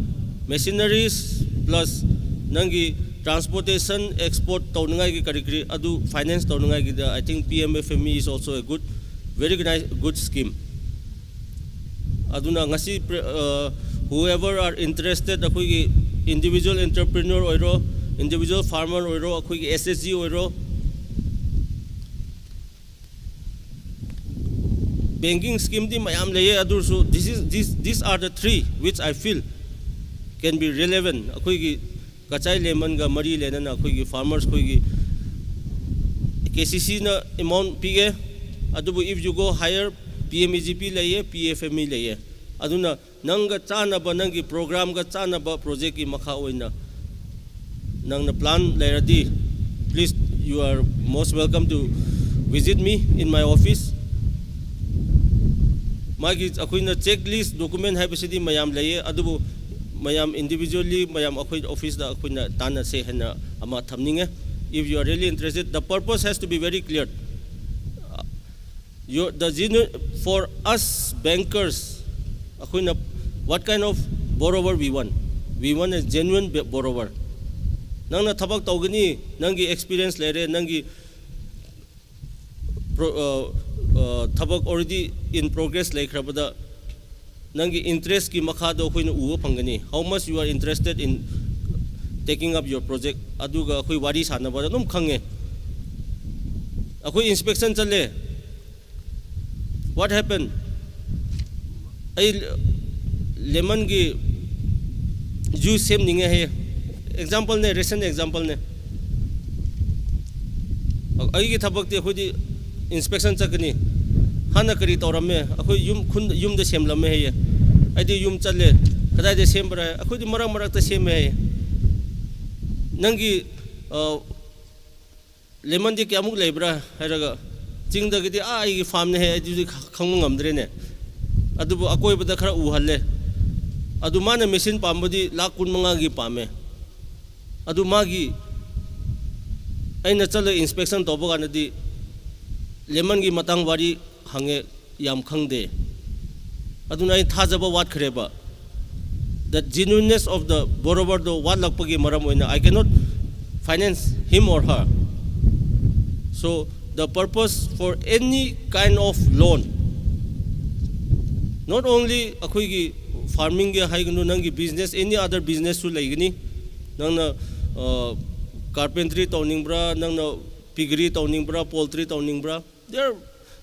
machineries plus ꯅꯪꯒꯤ transportation, export ꯇꯧꯅꯉꯥꯏꯒꯤ ꯀꯔꯤ ꯀꯔꯤ ꯑꯗꯨ finance ꯇꯧꯅꯉꯥꯏꯒꯤꯗ, I think P M F M E is also a good, very nice, good scheme. ꯑꯗꯨꯅ ꯉꯁꯤ pre-, uh, whoever are interested, ꯑꯩꯈꯣꯏꯒꯤ individual entrepreneur ꯑꯣꯏꯔꯣ, individual farmer ꯑꯣꯏꯔꯣ, ꯑꯩꯈꯣꯏꯒꯤ S H G ꯑꯣꯏꯔꯣ, banking scheme ꯗꯤ ꯃꯌꯥꯝ ꯂꯩꯌꯦ, ꯑꯗꯨ ꯑꯣꯏꯔꯁꯨ this is, this, these are the three which I feel can be relevant. ꯑꯩꯈꯣꯏꯒꯤ ꯀꯆꯥꯏ lemon ꯒ ꯃꯔꯤ ꯂꯩꯅꯅ ꯑꯩꯈꯣꯏꯒꯤ farmers ꯈꯣꯏꯒꯤ K C C ꯅ amount ꯄꯤꯒꯦ, ꯑꯗꯨꯕꯨ if you go higher, P M A G P ꯂꯩꯌꯦ, P F M E ꯂꯩꯌꯦ꯫ ꯑꯗꯨꯅ ꯅꯪꯒ ꯆꯥꯟꯅꯕ, ꯅꯪꯒꯤ program ꯒ ꯆꯥꯟꯅꯕ project ꯀꯤ ꯃꯈꯥ ꯑꯣꯏꯅ ꯅꯪꯅ plan ꯂꯩꯔꯗꯤ, please, you are most welcome to visit me in my office. ꯃꯥꯒꯤ ꯑꯩꯈꯣꯏꯅ checklist document ꯍꯥꯏꯕꯁꯤꯗꯤ ꯃꯌꯥꯝ ꯂꯩꯌꯦ, ꯑꯗꯨꯕꯨ ꯃꯌꯥꯝ individually ꯃꯌꯥꯝ ꯑꯩꯈꯣꯏ office ꯇ ꯑꯩꯈꯣꯏꯅ ꯇꯥꯟꯅꯁꯦ ꯍꯥꯏꯅ ꯑꯃ ꯊꯝꯅꯤꯡꯉꯦ꯫ If you are really interested, the purpose has to be very clear. Your, the genu-, for us bankers, ꯑꯩꯈꯣꯏꯅ what kind of borrower we want? We want a genuine be-, borrower. ꯅꯪꯅ ꯊꯕꯛ ꯇꯧꯒꯅꯤ, ꯅꯪꯒꯤ experience ꯂꯩꯔꯦ, ꯅꯪꯒꯤ pro-, uh, uh, ꯊꯕꯛ already in progress ꯂꯩꯈ꯭ꯔꯕꯗ, ꯅꯪꯒꯤ interest ꯀꯤ ꯃꯈꯥꯗ ꯑꯩꯈꯣꯏꯅ ꯎꯕ ꯐꯪꯒꯅꯤ, how much you are interested in taking up your project, ꯑꯗꯨꯒ ꯑꯩꯈꯣꯏ ꯋꯥꯔꯤ ꯁꯥꯟꯅꯕꯗ ꯑꯗꯨꯝ ꯈꯪꯉꯦ꯫ ꯑꯩꯈꯣꯏ inspection ꯆꯠꯂꯦ, what happened? ꯑꯩ lemon ꯒꯤ juice ꯁꯦꯝꯅꯤꯡꯉꯦ ꯍꯥꯏꯌꯦ꯫ Example ꯅꯦ, recent example ꯅꯦ꯫ ꯑꯩꯒꯤ ꯊꯕꯛꯇꯤ ꯑꯩꯈꯣꯏꯗꯤ inspection ꯆꯠꯀꯅꯤ꯫ ꯍꯥꯟꯅ ꯀꯔꯤ ꯇꯧꯔꯝꯃꯦ? ꯑꯩꯈꯣꯏ ꯌꯨꯝ, ꯈꯨꯟ, ꯌꯨꯝꯗ ꯁꯦꯝꯂꯝꯃꯦ ꯍꯥꯏꯌꯦ꯫ ꯑꯩꯗꯤ ꯌꯨꯝ ꯆꯠꯂꯦ꯫ ꯀꯗꯥꯏꯗ ꯁꯦꯝꯕ꯭ꯔꯥ? ꯑꯩꯈꯣꯏꯗꯤ ꯃꯔꯛ ꯃꯔꯛꯇ ꯁꯦꯝꯃꯦ ꯍꯥꯏꯌꯦ꯫ ꯅꯪꯒꯤ, ꯑ, lemon ꯗꯤ ꯀꯌꯥꯃꯨꯛ ꯂꯩꯕ꯭ꯔꯥ ꯍꯥꯏꯔꯒ, ꯆꯤꯡꯗꯒꯤꯗꯤ, "ꯑꯥ, ꯑꯩꯒꯤ farm ꯅꯦ ꯍꯦ, ꯑꯩꯗꯤ ꯈ-, ꯈꯪꯕ ꯉꯝꯗ꯭ꯔꯦꯅꯦ꯫ ꯑꯗꯨꯕꯨ ꯑꯀꯣꯏꯕꯗ ꯈꯔ ꯎꯍꯜꯂꯦ꯫ ꯑꯗꯨ ꯃꯥꯅ machine ꯄꯥꯝꯕꯗꯤ ꯂꯥꯈ ꯀꯨꯟꯃꯉꯥꯒꯤ ꯄꯥꯝꯃꯦ꯫ ꯑꯗꯨ ꯃꯥꯒꯤ, ꯑꯩꯅ ꯆꯠꯂ inspection ꯇꯧꯕ ꯀꯥꯟꯗꯗꯤ lemon ꯒꯤ ꯃꯇꯥꯡ ꯋꯥꯔꯤ ꯍꯪꯉꯦ, ꯌꯥꯝ ꯈꯪꯗꯦ꯫ ꯑꯗꯨꯅ ꯑꯩ ꯊꯥꯖꯕ ꯋꯥꯠꯈ꯭ꯔꯦꯕ꯫ The genuineness of the borrower ꯗꯣ ꯋꯥꯠꯂꯛꯄꯒꯤ ꯃꯔꯝ ꯑꯣꯏꯅ I cannot finance him or her." So the purpose for any kind of loan, not only ꯑꯩꯈꯣꯏꯒꯤ farming ꯒꯤ ꯍꯥꯏꯒꯅꯨ, ꯅꯪꯒꯤ business, any other business ꯁꯨ ꯂꯩꯒꯅꯤ꯫ ꯅꯪꯅ, ꯑ, carpentry ꯇꯧꯅꯤꯡꯕ꯭ꯔꯥ, ꯅꯪꯅ piggery ꯇꯧꯅꯤꯡꯕ꯭ꯔꯥ, poultry ꯇꯧꯅꯤꯡꯕ꯭ꯔꯥ, there,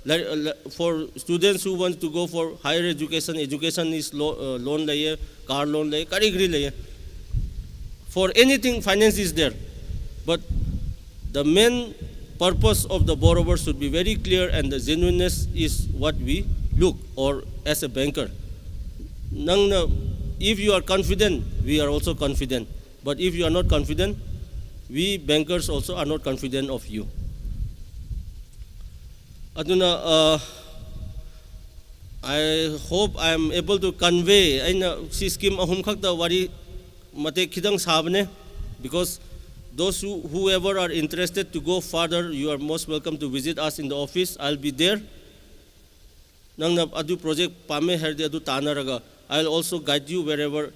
like, uh, like, for students who want to go for higher education, education is lo-, uh, loan ꯂꯩꯌꯦ, car loan ꯂꯩꯌꯦ, ꯀꯔꯤ ꯀꯔꯤ ꯂꯩꯌꯦ꯫ For anything, finance is there. But the main purpose of the borrower should be very clear, and the genuineness is what we look, or as a banker. ꯅꯪꯅ, if you are confident, we are also confident. But if you are not confident, we bankers also are not confident of you. ꯑꯗꯨꯅ, uh, I hope I am able to convey, ꯑꯩꯅ ꯁꯤ scheme ꯑꯍꯨꯝ ꯈꯛꯇ ꯋꯥꯔꯤ ꯃꯇꯦꯛ ꯈꯤꯇꯪ ꯁꯥꯕꯅꯦ, because those who, whoever are interested to go further, you are most welcome to visit us in the office. I'll be there. ꯅꯪꯅ ꯑꯗꯨ project ꯄꯥꯝꯃꯦ ꯍꯥꯏꯔꯗꯤ ꯑꯗꯨ ꯇꯥꯟꯅꯔꯒ, I will also guide you wherever,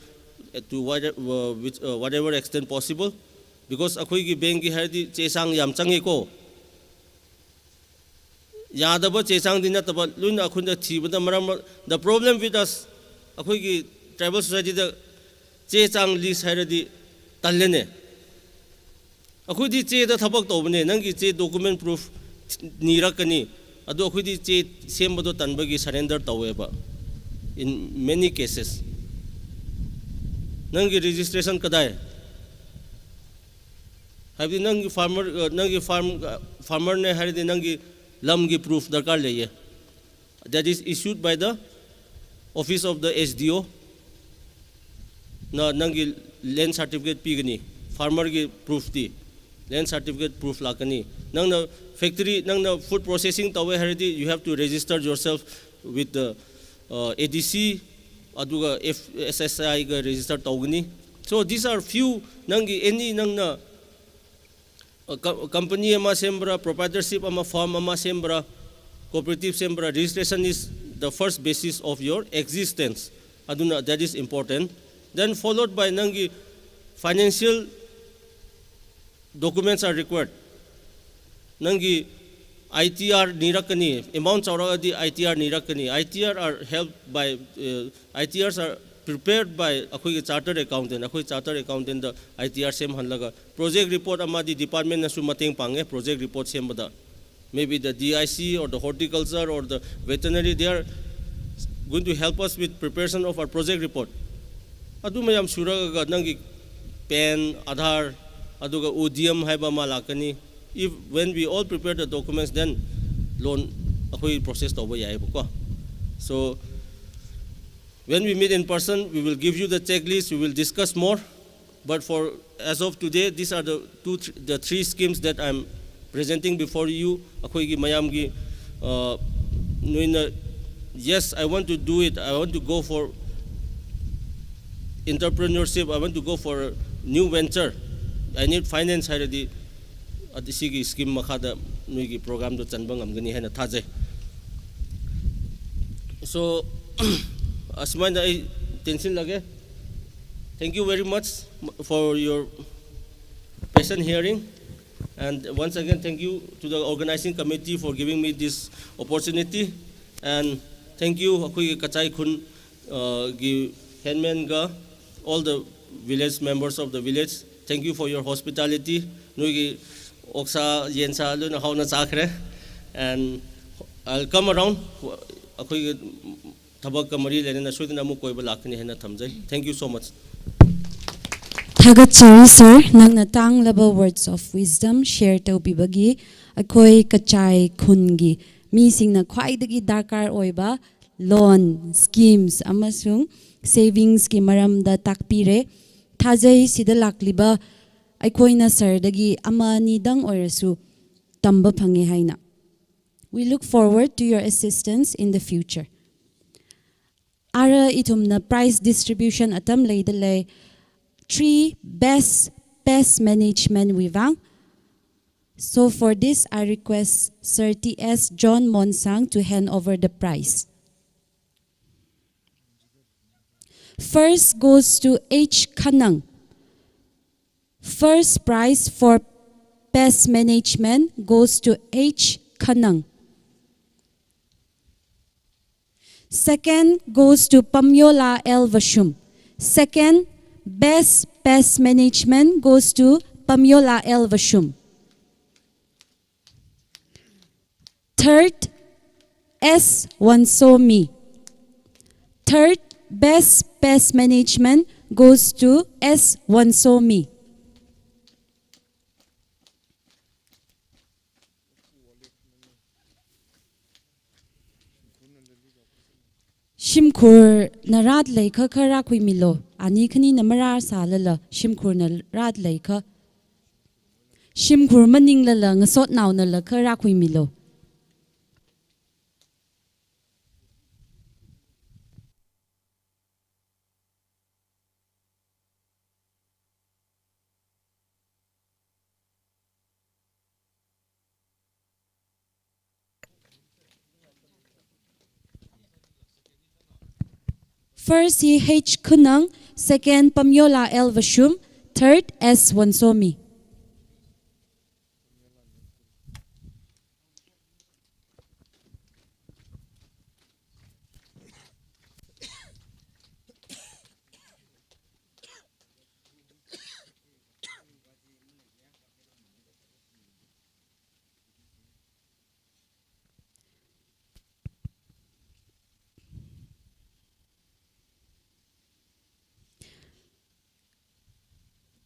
uh, to whatever, uh, which, uh, whatever extent possible. Because ꯑꯩꯈꯣꯏꯒꯤ bank ꯀꯤ ꯍꯥꯏꯔꯗꯤ ꯆꯦ ꯆꯥꯡ ꯌꯥꯝ ꯆꯪꯉꯦꯀꯣ꯫ ꯌꯥꯗꯕ ꯆꯦ ꯆꯥꯡꯗꯤ ꯅꯠꯇꯕ, ꯂꯣꯏꯅ ꯑꯩꯈꯣꯏꯅ ꯊꯤꯕꯗ ꯃꯔꯝ, the problem with us, ꯑꯩꯈꯣꯏꯒꯤ tribal society ꯗ ꯆꯦ ꯆꯥꯡ list ꯍꯥꯏꯔꯗꯤ ꯇꯜꯂꯦꯅꯦ꯫ ꯑꯩꯈꯣꯏꯗꯤ ꯆꯦꯗ ꯊꯕꯛ ꯇꯧꯕꯅꯦ, ꯅꯪꯒꯤ ꯆꯦ document proof ꯅꯤꯔꯛꯀꯅꯤ, ꯑꯗꯣ ꯑꯩꯈꯣꯏꯗꯤ ꯆꯦ ꯁꯦꯝꯕꯗꯣ ꯇꯟꯕꯒꯤ surrender ꯇꯧꯋꯦꯕ, in many cases꯫ ꯅꯪꯒꯤ registration ꯀꯗꯥꯏ? ꯍꯥꯏꯕꯗꯤ ꯅꯪꯒꯤ farmer, ꯑ, ꯅꯪꯒꯤ farm, ꯑ, farmer ꯅꯦ ꯍꯥꯏꯔꯗꯤ ꯅꯪꯒꯤ ꯂꯝꯒꯤ proof ꯗꯔꯀꯥꯔ ꯂꯩꯌꯦ꯫ That is issued by the office of the S D O. ꯅ ꯅꯪꯒꯤ land certificate ꯄꯤꯒꯅꯤ, farmer ꯒꯤ proof T, land certificate proof ꯂꯥꯛꯀꯅꯤ꯫ ꯅꯪꯅ factory, ꯅꯪꯅ food processing ꯇꯧꯋꯦ ꯍꯥꯏꯔꯗꯤ, you have to register yourself with the, uh, A D C, ꯑꯗꯨꯒ F-, S S I ꯒ register ꯇꯧꯒꯅꯤ꯫ So these are few, ꯅꯪꯒꯤ any, ꯅꯪꯅ, uh, co-, company ꯑꯃ ꯁꯦꯝꯕ꯭ꯔꯥ, proprietorship ꯑꯃ, farm ꯑꯃ ꯁꯦꯝꯕ꯭ꯔꯥ, cooperative ꯁꯦꯝꯕ꯭ꯔꯥ, registration is the first basis of your existence. ꯑꯗꯨꯅ that is important. Then followed by ꯅꯪꯒꯤ financial documents are required. ꯅꯪꯒꯤ I T R ꯅꯤꯔꯛꯀꯅꯤ, amount ꯆꯥꯎꯔꯛꯑꯗꯤ I T R ꯅꯤꯔꯛꯀꯅꯤ꯫ I T R are helped by, uh, I T Rs are prepared by ꯑꯩꯈꯣꯏꯒꯤ chartered accountant, ꯑꯩꯈꯣꯏ chartered accountant ꯗ I T R ꯁꯦꯝꯍꯜꯂꯒ, project report ꯑꯃꯗꯤ department ꯅꯁꯨ ꯃꯇꯦꯡ ꯄꯥꯡꯉꯦ project report ꯁꯦꯝꯕꯗ꯫ Maybe the D I C or the horticulture or the veterinary, they are going to help us with preparation of our project report. ꯑꯗꯨ ꯃꯌꯥꯝ ꯁꯨꯔꯒ ꯅꯪꯒꯤ PAN, Aadhaar, ꯑꯗꯨꯒ Udyam ꯍꯥꯏꯕ ꯑꯃ ꯂꯥꯛꯀꯅꯤ꯫ If, when we all prepare the documents, then loan ꯑꯩꯈꯣꯏ process ꯇꯧꯕ ꯌꯥꯏꯌꯦꯕꯀꯣ꯫ So, when we meet in person, we will give you the checklist, we will discuss more. But for, as of today, these are the two, th-, the three schemes that I'm presenting before you. ꯑꯩꯈꯣꯏꯒꯤ ꯃꯌꯥꯝꯒꯤ, ꯑ, ꯅꯣꯏꯅ, "Yes, I want to do it, I want to go for entrepreneurship, I want to go for a new venture, I need finance" ꯍꯥꯏꯔꯗꯤ, ꯑꯗꯤ ꯁꯤꯒꯤ scheme ꯃꯈꯥꯗ ꯅꯣꯏꯒꯤ program ꯗꯣ ꯆꯟꯕ ꯉꯝꯒꯅꯤ ꯍꯥꯏꯅ ꯊꯥꯖꯩ꯫ So, ꯑꯁꯨꯃꯥꯏꯅ ꯑꯩ ꯇꯦꯟꯁꯤꯜꯂꯒꯦ꯫ Thank you very much for your patient hearing. And once again, thank you to the organizing committee for giving me this opportunity. And thank you, ꯑꯩꯈꯣꯏꯒꯤ ꯀꯆꯥꯏ ꯈꯨꯟ, uh, ꯒꯤ headman ꯒ, all the village members of the village, thank you for your hospitality. ꯅꯣꯏꯒꯤ ꯑꯣꯛꯁꯥ, ꯌꯦꯟꯁꯥ ꯂꯣꯏꯅ ꯍꯥꯎꯅ ꯆꯥꯈ꯭ꯔꯦ꯫ And I'll come around. ꯑꯩꯈꯣꯏꯒꯤ ꯊꯕꯛꯀ ꯃꯔꯤ ꯂꯩꯅꯅ ꯁꯣꯏꯗꯅ ꯑꯃꯨꯛ ꯀꯣꯏꯕ ꯂꯥꯛꯀꯅꯤ ꯍꯥꯏꯅ ꯊꯝꯖꯩ꯫ Thank you so much. ꯊꯥꯒꯠꯆꯔꯤ sir, ꯅꯪꯅ ꯇꯥꯡꯂꯕ words of wisdom share ꯇꯧꯕꯤꯕꯒꯤ꯫ ꯑꯩꯈꯣꯏ ꯀꯆꯥꯏ ꯈꯨꯟꯒꯤ ꯃꯤꯁꯤꯡꯅ ꯈ꯭ꯋꯥꯏꯗꯒꯤ ꯗꯔꯀꯥꯔ ꯑꯣꯏꯕ loan schemes ꯑꯃꯁꯨꯡ savings ki maramda takpire. Thāzei, sidalākliva, ꯑꯩꯈꯣꯏꯅ sir ꯗꯒꯤ ꯑꯃ ꯑꯅꯤꯗꯪ ꯑꯣꯏꯔꯁꯨ ꯇꯝꯕ ꯐꯪꯉꯦ ꯍꯥꯏꯅ. We look forward to your assistance in the future. Ara ithumna prize distribution atam leidalei. Three best pest management wui vang. So for this, I request Sir T S John Monsang to hand over the prize. First goes to H Khanang. First prize for pest management goes to H Khanang. Second goes to Pamyola L Vashum. Second best pest management goes to Pamyola L Vashum. Third, S Wonsomi. Third best pest management goes to S Wonsomi. Shimkhurna rāda leikha kha rākhuimilu. Ani khanina marāsālala, shimkhurna rāda leikha. Shimkhur maninglala ngasotnaonala kha rākhuimilu. First hi H Khunang, second Pamyola L Vashum, third S Wonsomi.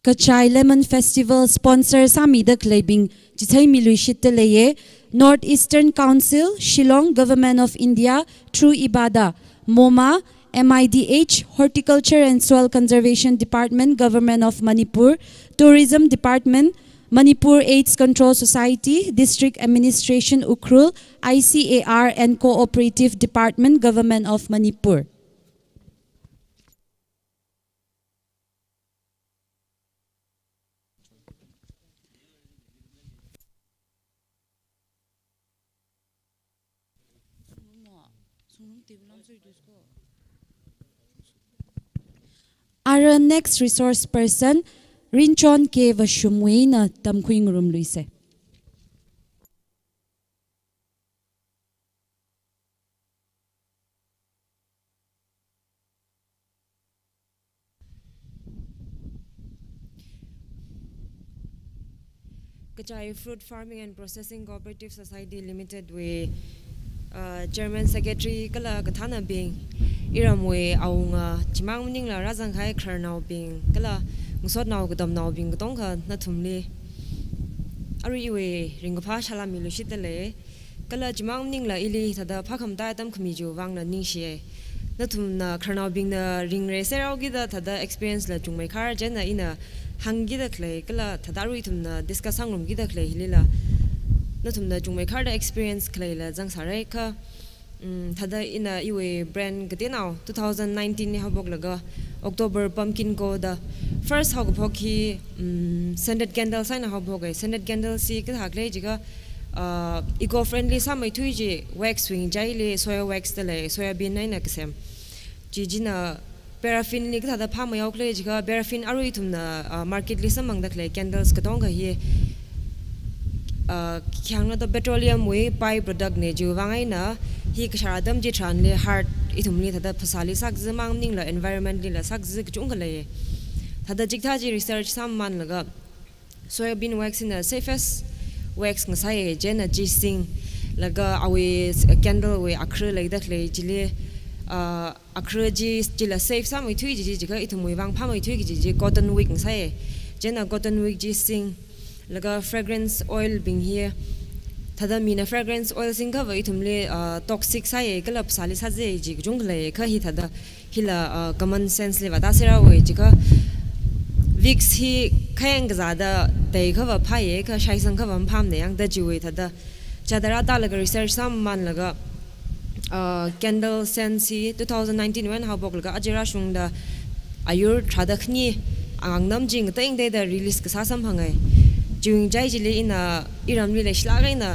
Kachai Lemon Festival sponsor sāmida khaleibing chitheimiluishitta leiye. North Eastern Council, Shillong, Government of India, through IBADA, MOMA, M I D H, Horticulture and Soil Conservation Department, Government of Manipur, Tourism Department, Manipur AIDS Control Society, District Administration Ukhrul, I C A R and Cooperative Department, Government of Manipur. Ara next resource person, Rinchon K Vashumwui eina tamkhuingarumluise. Kachai Fruit Farming and Processing Cooperative Society Limited wui, uh, Chairman Secretary kala kathānabing, iramwui awunga, chimang maningla rāzangkahai khararnaobing, kala ngasotnao katamnaobing katongkha nathumli arui iwui ringkaphā salām miluishitta lei. Kala chimang maningla ili thāda phākhamda atam khami chiwui vangla ningshiye. Nathumna khararnaobingna ringreiseraokida thāda experience la chungmeikhar chieina ina hāngkida khalei, kala thāda arui ithumna discuss sāngarumkida khalei hilila nathumna chungmeikharda experience khaleila zangsārai kha, mm, thāda ina iwui brand kateonao two thousand nineteen li haophoklaga October Pumpkin Ko da first haokaphok hi, mm, scented candles eina haophoke. Scented candles hi kathā khalei jiakha, uh, eco-friendly sāmeithui chi wax wui ngachaili soya wax da lei, soya bean eina kasem. Chi china paraffin li kathāda phāmeiyao khalei jiakha paraffin arui ithumna, uh, market li samphangda khalei candles katongkha hi, uh, khayāngna da petroleum wui by-product ne, chiwui vang eina hi kashar atam chitharanli hard ithumli thāda phasāli sākazā mang maningla environment lila sākazā kachungkha lei. Thāda chikathā chi research sāmamānlaga soya bean wax hina safest wax ngasāye, chieina chi sing, laga awui candle wui akhra leida khalei chili, uh, akhra chi, chila safe sāmeithui chi, chi, jiakha ithumwui vang phāmeithui kaji chi cotton wick ngasāye. Chieina cotton wick chi sing, laga fragrance oil bing hi, Thada mina fragrance oil singkhava ithumli, uh, toxic sāya kala phasāli sāzai ji kachungkha lei, kha hi thada hila, uh, common sense li vāda sera wui jiakha Vicks hi khayang kazāda teikhava phāya, kha shaisangkhava maphāmana yang da chiwui thada chāda rāda laga research sāmamānlaga, uh, candle scent hi two thousand nineteen wui eina haophoklaga aja rāshungda ayur tharāda khani angnam chi ngateingateida release kasā samphangai. Chiwui ngachaili ina iramli leishilāk eina,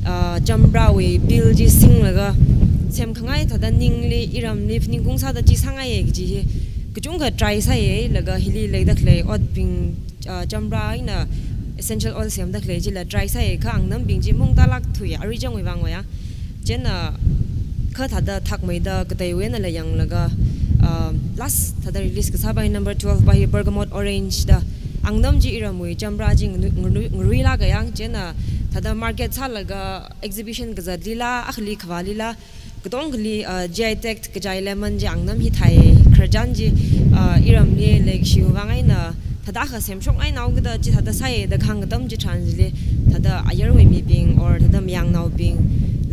uh, champrāwui peel chi singlaga semkhangai thada ningli iramli phaningkung sāda chi sāngaiya kaji hi kachungkha try sāya, laga hili leida khalei otbing, uh, champrā eina essential oil semda khalei chila try sāya, kha angnambing chi mungtālāk thuiya, arui changwui vangwui ya. Chieina kha thada thakmeida kateiwui einala yanglaga, uh, last thada release kasāpa hi number twelve pa hi bergamot orange da angnam chi iramwui champrā chi nganu-, nganu-, ngaruilāka yang, chieina thada market sālaga exhibition kazatlila, akhali khavālila, katongali, uh, G I tag kachai lemon chi angnam hi thai khararchan chi, uh, iramli leikashiwui vang eina thada kha semshokngainao kada chi thada sāya da kahāng atam chitharan chili thada ayarwui mibing or thada mayangnaobing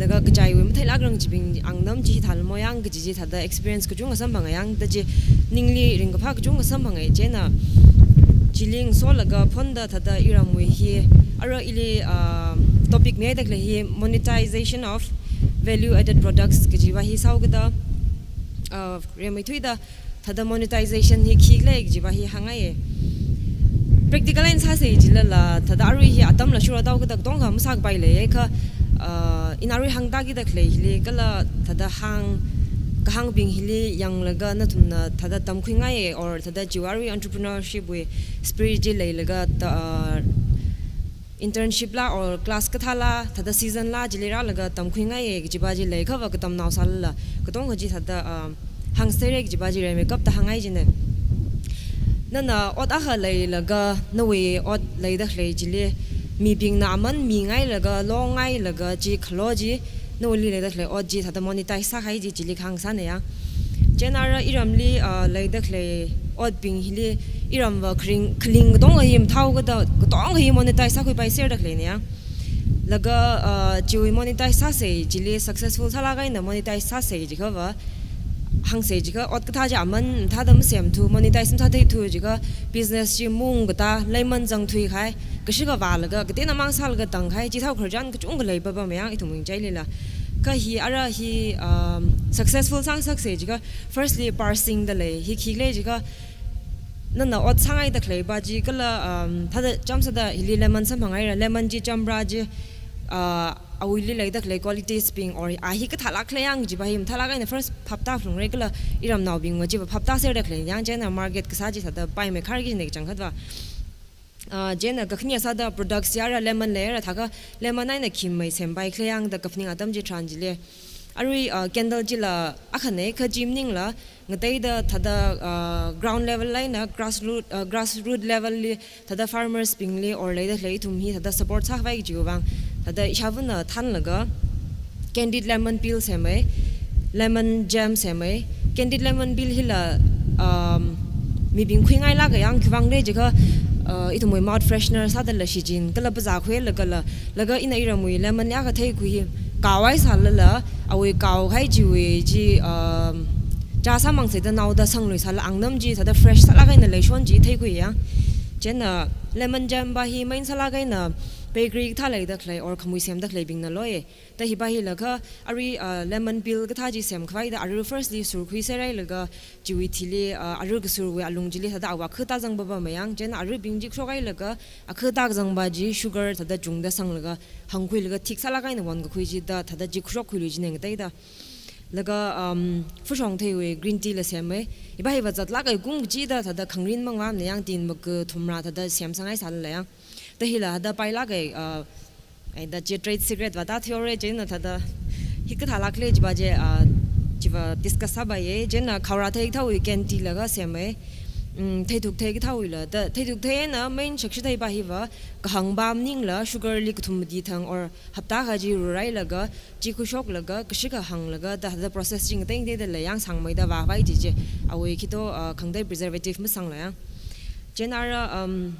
laga kachaiwui matheilākrang chibing angnam chi hi thālamo yang kaji chi thada experience kachungkha samphanga yang da chi ningli ringkaphā kachungkha samphangai. Chieina chili ngasolaga phonda thada iramwui hi ara ili, uh, topic mihaida khalei hi monetization of value added products kajiva hi sāhaokada, uh, rimeithuida thada monetization hi khikhala kajiva hi hāngngaiya. Practical eina sāsa jilala thada arui hi atamla shurāhaokada katonga masākapai leiya, kha, uh, ina arui hāngtākida khalei hili kala thada hāng, kahāngbing hili yanglaga nathumna thada tamkhuingaiya or thada chiwui arui entrepreneurship wui spirit chi leilaga ta, uh, internship la or class kathāla, thada season la chili rālaga tamkhuingaiya kajiva chi leikhava katamnao sālala katonga chi thada, um, hāngserek kajiva chi rimeikapta hāngngai jina. Nana ot akha leilaga nawui ot leida khalei chili mibingna aman mingailaga, longngailaga chi khalo chi nawuili leida khalei ot chi thada monetize sākahai chi chili kahāng sāna ya. Chieina ara iramli, uh, leida khalei otbing hili iramva kharing, khaling katonga hi mathāhaokada katonga hi monetize sākhuipaiserda khaleina ya. Laga, uh, chiwui monetize sāsa chili successful sālāk eina monetize sāsa jiakhava hāngsa jiakha ot kathā chi aman mathāda masemthu, monetize mathātheithu jiakha business chi mung katā lemon zangthuikahai, kashikha vālaga kateonao mang sālaga tangkahai, chithao khararchan kachungkha leipapama yang ithumwui ngachailila. Kha hi ara hi, um, successful sāngasaksa jiakha firstly parsing da lei, hi khikhala jiakha nana ot sāngaida khaleipa chi kala, um, thada chāmsāda hili lemon samphangaira, lemon chi champrā chi, uh, awuili leida khalei qualitiesbing or a hi kathālāk khala yang chiva hi mathālāk eina first phaptāphalungra kala iramnaobingva chiva phaptāserda khalei yang, chieina market kasā chi thada paimeikharki jina kachangkhatva. Uh, chieina kakhane sāda products ya ara lemon leira, thākha lemon eina khi masempaikhale yang da kaphaning atam chitharan chili. Arui, uh, candle chila akhana, kha chi maningla ngateida thada, uh, ground level eina grassroot, uh, grassroot level li thada farmers bingli or leida khalei ithum hi thada support sākhavai kajiwui vang thada ishāvana thānlaga candied lemon peel semai, lemon jam semai. Candied lemon peel hila, um, mibing khuingailāka yang, khiwuivang khala jiakha, uh, ithumwui mouth freshener sādala shichin kala phazā khuilaga la, laga ina iramwui lemon li akha theikhui hi kaohai sālala, awui kaokahai chiwui chi, um, chā sāmang sāda naoda sanglui sālala angnam chi thada fresh sālāk eina leishon chi theikhui ya. Chieina lemon jam pa hi main sālāk eina bakery kathā leida khalei or khamui semda khaleibingna loiya. Da hiva hila kha arui, uh, lemon peel kathā chi semkhavaida arui firstly surkhuiserhailaga chiwui thili, uh, arui kasurwui alung chili thada awui khāta zangpapama yang, chieina aruibing chi khuishokhailaga akhāta kazangpa chi sugar thada chungda sanglaga hāngkhuilaga thick sālāk eina wankakhui chida thada chi khuishokkhuilui jina ngateida. Laga, um, fushong theiwui green tea la semai. Hiva hiva zatlāk eina kum kachida thada khangrin mangvamna yang tin makathumra thada semsangngai sālala yang. Da hila thada pailāk eina, uh, ai da chi trade secret vāda theory chieina thada hi kathālākla chiva chi, ah, chiva discuss sāpaiya, chieina khaora theikathāwui candy laga semai. Mm, theithuk theikathāwuila, da theithuk theina main shakshi theipa hiva kahāngpa maningla sugar li kathum mati thang or hapta kha chi rurhailaga, chi khuishoklaga, kashikha hānglaga, da thada process chi ngateiteida lei yang sangmeida vāvai chi chi. Awui khito, ah, khangatei preservative masangla yang. Chieina ara, um,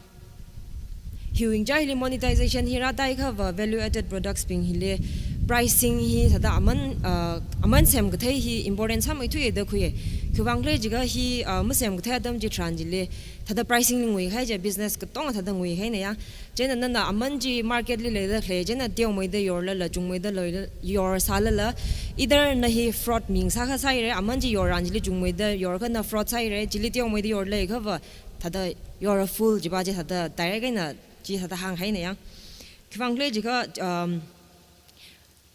Phiwing chili monetization hi rātaiakhava value added products bing hili pricing hi thāda aman, uh, aman semkathei hi important sāmeithui da khuiya. Khiwuivang khala jiakha hi, uh, masemkathei atam chitharan chili thāda pricing li nguikahai chi business katonga thāda nguikahaina ya. Chieina nana aman chi market li leida khalei, chieina teomeida yorlala, chungmeida loila, yorsālala, either na hi fraud ming sākha sāhaira, aman chi yorran chili chungmeida yorkha na fraud sāhaira, chili teomeida yorleiakhava thāda you're a fool jiva chi thāda direct eina chi thāda hānghaina ya. Khiwuivang khala jiakha, um,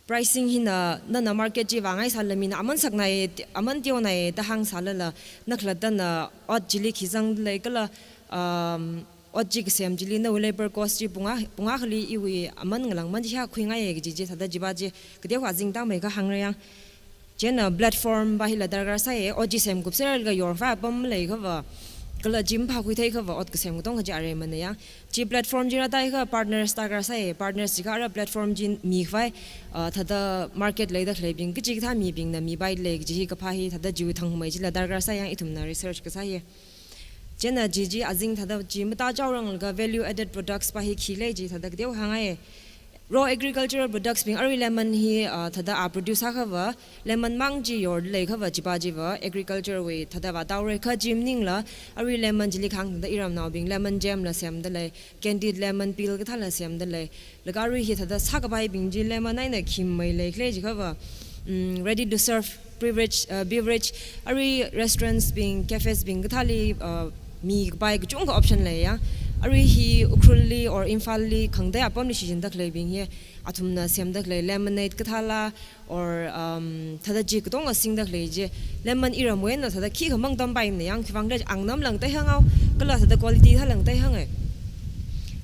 pricing hina nana market chi vāngaisālala mina aman saknai, aman teonai da hāngsālala, na khalattana ot chili khi zangda lei kala, um, ot chi kasem chili nawui labor cost chi pung akha, pung akhali iwui aman ngalāngman chi hiyākha khuingaiya kaji chi thāda jiva chi kateokha azing tāmeikha hāngra ya. Chieina platform va hila darkar sāya, ot chi semkupserlaga yorkhavai apam maleiakhava, kala chi maphākhuitheiakhava ot kasem katonga chi areimana ya. Chi platform chi rātaiakha partners darkar sāya, partners jiakha ara platform chi mikhavai, uh, thāda market leida khaleibing kachikathā mibingna mipailei kaji hi kaphā hi thāda chiwui thangmei chila darkar sāya, ithumna research kasā hi. Chieina chi chi azing thāda chi matā chaoranglaga value added products va hi khi lei chi thāda kateokha hāngai. Raw agricultural products bing arui lemon hi, uh, thāda a produce sākhava, lemon mang chi yorleiakhava chiva chiva agriculture wui thāda vātaora kha chi maningla, arui lemon chili kahāng thāda iramnaobing lemon jam la semda lei, candied lemon peel kathā la semda lei. Laga arui hi thāda sākapaibing chi lemon eina khimmeilei khala jiakhava, mm, ready to serve beverage, uh, beverage, arui restaurants bing, cafes bing kathāli, uh, mikapai kachungkha option leiya. Arui hi Ukhrulli or Imphalli khangatei apamli shichinda khaleibing hi athumna semda khalei lemonade kathāla or, um, thāda chi katonga singda khalei chi lemon iramwui eina thāda khikha mangtampaimana ya, khiwuivang khala angnamla ngatei hānghao, kala thāda quality thāla ngatei hānghai.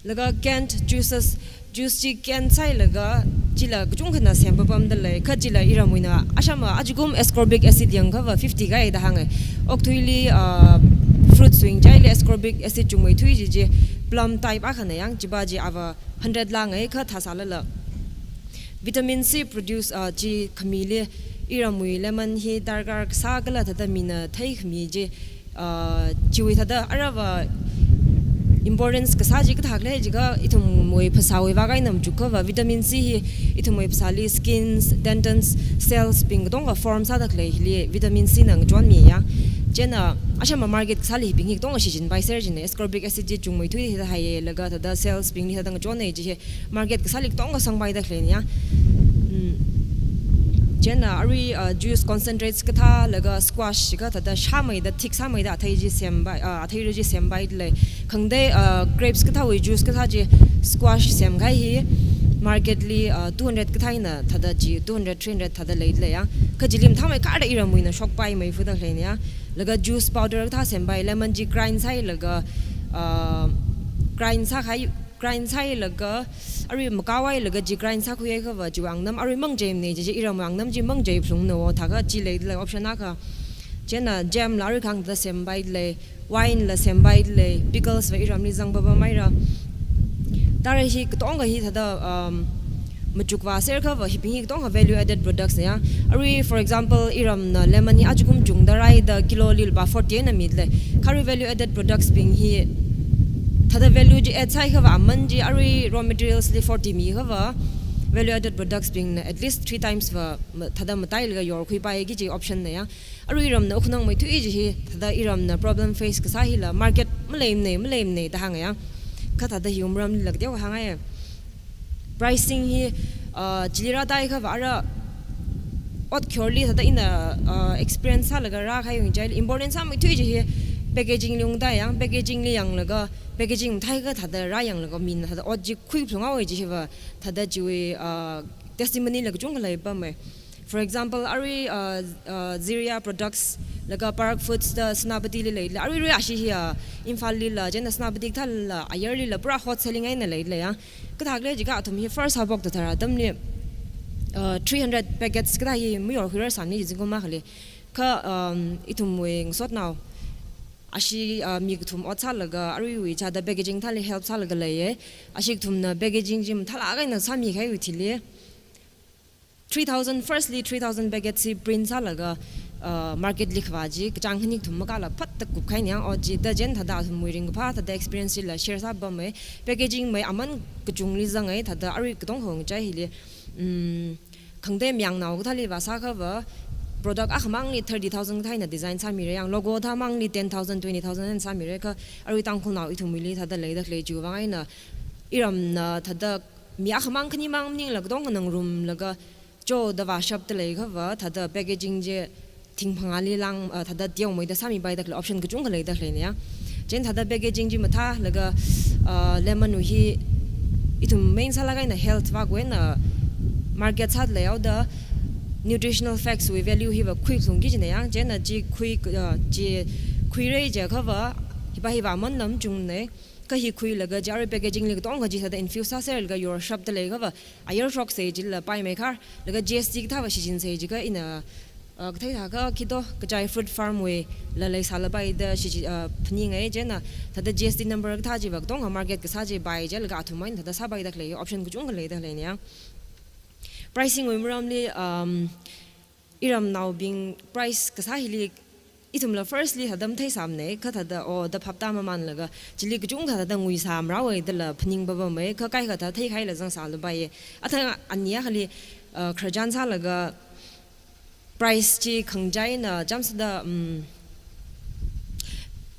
Laga canned juices, juice chi can sāhailaga chila kachungkhana sempapamda lei, kha chila iramwuina ashama ajakum ascorbic acid yangkhava fifty kai da hāngai. Okthuili, uh, fruit swing chili ascorbic acid chungmeithui chi chi plum type akhana ya, chiva chi ava hundred la ngai kha thāsālala. Vitamin C produce, uh, chi khamili iramwui lemon hi darkar kasā kala thāda mina theikhami chi, uh, chiwui thāda arava importance kasā chi kathā khala jiakha ithumwui phasāwui vākaina machukkava vitamin C hi ithumwui phasāli skins, tendons, cells bing katonga form sāda khalei hili vitamin C na ngachonmiya. Chieina ashama market kasāli hibing hi katonga shichinpaiser jina, ascorbic acid chi chungmeithui thāda haiya, laga thāda cells bingli thāda ngachonna chi hi market kasāli katonga sangpaida khaleina ya. Mm. Chieina arui, uh, juice concentrates kathā laga squash kathā thāda shāmeida, thick sāmeida athei chi sempai, uh, athei ru chi sempaida lei. Khangatei, uh, grapes kathāwui juice kathā chi squash semkahai hi market li, uh, two hundred kathā eina thāda chi two hundred, three hundred thāda leida lei ya. Kha chili mathāmeikharda iramwuina shokpaimeifuda khaleina ya. Laga juice powder kathā sempai, lemon chi grind sāhailaga, uh, grind sākahai, grind sāhailaga, arui makawailaga chi grind sākhuihaiakhava chiwui angnam arui mang jaimana chi chi iramwui angnam chi mang jaiphalungna wo, thākha chi leida lei option akha. Chieina jam la arui kahāng thāda sempaida lei, wine la sempaida lei, pickles va iramli zangpapamhaira. Tara hi katonga hi thāda, um, machukvāserkhava hibing hi katonga value added products na ya. Arui, for example, iramna lemon hi ajakum chungda rāhaida kilo li lupā forty eina mida lei. Kha arui value added products bing hi thāda value chi add sāhaiakhava aman chi arui raw materials li forty miakhava value added products bingna at least three times va ma-, thāda matailaga yorkhuipai kaji chi option na ya. Arui iramna ukhnangmeithui chi hi thāda iramna problem face kasā hila market maleimana, maleimana da hānga ya. Kha thāda hi umramlila kateokha hāngngaiya. Pricing hi, uh, chili rātaiakhava ara ot khayorli thāda ina, uh, experience sālaga rākahai yung chili important sāmeithui chi hi packaging li ungda ya, packaging li yanglaga, packaging mathāakha thāda rāyanglaga mina thāda ot chi khuiphalunghaowa chi hiva thāda chiwui, uh, testimony la kachungkha leipamma. For example, arui, uh, uh, Ziria products laga Parag Foods da Senapatili leila, aruirui ashi hi, uh, Imphalli la, chieina Senapati kathāla, ayarlila pura hot selling eina leila ya. Kathā khala jiakha athum hi first haophok tharan atamli, uh, three hundred packets kathā hi mayorkhuirarsāmana chi zingkum akhali. Kha, um, ithumwui ngasotnao ashi, uh, mi kathum ot sālaga, aruiwui chāda packaging thāli help sālaga leiya. Ashi kathumna packaging chi mathālāk eina sāmikahaiwui thili three thousand, firstly three thousand packets hi print sālaga, uh, market li khavā chi kachāng khani kathum makāla phatta kupkahai niya, o chithāda chieina thāda athumwui ringkaphā thāda experience chila share sāpamei, packaging mei aman kachungli zangai, thāda arui katonga ngachai hili, um, khangatei mayangnao kathāli vāsākhava, product akhamangli thirty thousand kathā eina design sāmira yang, logo thāmangli ten thousand, twenty thousand eina sāmira kha, arui Tangkhulnao ithumwuili thāda leida khalei chiwui vang eina, iramna thāda mi akhamang khanimang maningla katonga ngarumlaga, choda vāshapda leikhava, thāda packaging chi thing phangāli lang, uh, thāda teomeida sāmipaida khalei option kachungkha leida khalei niya. Chieina thāda packaging chi mathālaga, uh, lemon wui hi ithum main sālāk eina health vākhuina market sāda leihaoda nutritional facts wui value hiva khuiphungki kajina yang. Chieina chi khui, uh, chi khuira jiakhava, hiva hiva aman lam chungna. Kha hi khuilaga chi arui packaging li katonga chi thāda infuse sāserlaga yorshapda leikhava, ayar shoksa jila paimeikhar, laga G S T kathāva shichinsei jiakha ina, uh, kathei thākha khi to, Kachai Fruit Farm wuila leisālapaida shichi, uh, phaningai chieina, thāda G S T number kathā chiva katonga market kasā chi pai jilaga athum eina thāda sāpaida khalei option kachungkha leida khalei niya. Pricing wui maramli, um, iramnaobing price kasā hili ithumla firstly thāda matheisāmana, kha thāda o da phaptā mamanlaga, chili kachungkha thāda nguisāmara wai dala phaningpapamei, kha kaikha thāda theikhaila zangsālapai. Athang ani akhali, uh, khararchan sālaga price chi khangachei eina chāmsāda, um,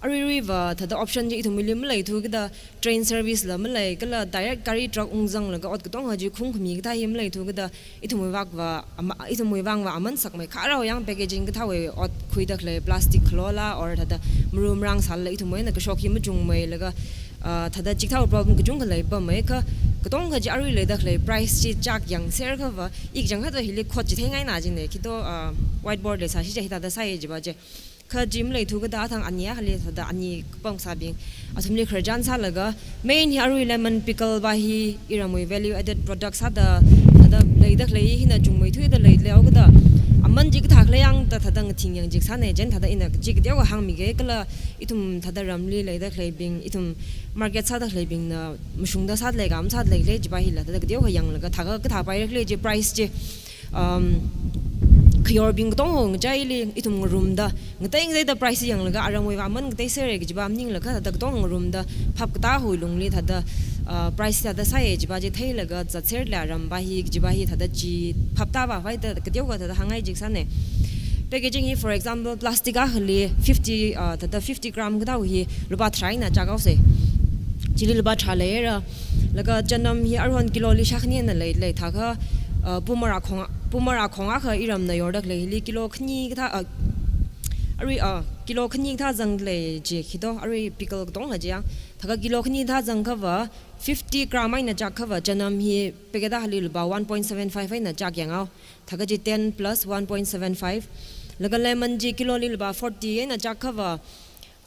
aruiruiva thāda option chi ithumwuili maleithu kajida train service la malei, kala direct gari truck ungzanglaga ot katonga chi khungkhami kathā hi maleithu kajida ithumwui vangva ama-, ithumwui vangva aman sakmeikhar rao yang packaging kathāwui ot khuida khalei plastic khalola or thāda maru marang sālala ithumwui eina kashok hi machungmeilaga, uh, thāda chikathāwui problem kachungkha leipamei kha katonga chi arui leida khalei price chi chak yangserkhava, ikachang thāda hili quote chi theingaina jina khi to, uh, whiteboard li sāshi chi hithāda sāya jiva chi. Kha chi maleithu kajida athang ani akhali thāda ani kapam kasābing athumli khararchan sālaga, main hi arui lemon pickle va hi iramwui value added product sāda, thāda leida khalei hina chungmeithuida lei, leihao kajida aman chi kathā khalei yang da thāda ngathing yang jik sāna, chieina thāda ina chi kateokha hāngmikei kala ithum thāda ramli leida khaleibing, ithum market sāda khaleibingna mashungda sāda lei kha masāda lei khala chiva hila thāda kateokha yanglaga thākha kathā paira khala chi price chi, um, khayorbing katonga ngachaili ithum ngarumda, ngatei ngateida price yanglaga aramwui vang aman ngateisera kajiva maningla kha thāda katonga ngarumda phap katā wui lungli thāda, uh, price thāda sāya jiva chi theilaga zatserla aram va hi kajiva hi thāda chi phaptā vāvaida kateokha thāda hāngngai jik sāna. Packaging hi, for example, plastic akhali fifty, uh, thāda fifty gram kathāwui hi lupā tharā eina chakhaosa. Chili lupā tharā leira. Laga chanam hi aruihon kilo li shākhani eina lei, lei thākha, uh, pumara khong, pumara khong akha iramna yorda khalei hili kilo khani kathā, uh, arui, uh, kilo khani kathā zangda lei chi khi to, arui pickle katonga chi yang. Thākha kilo khani kathā zangkhava, fifty gram eina chakkhava chanam hi packet akhali lupā one point seven five eina chak yanghaowa. Thākha chi ten plus one point seven five. Laga lemon chi kilo li lupā forty eina chakkhava,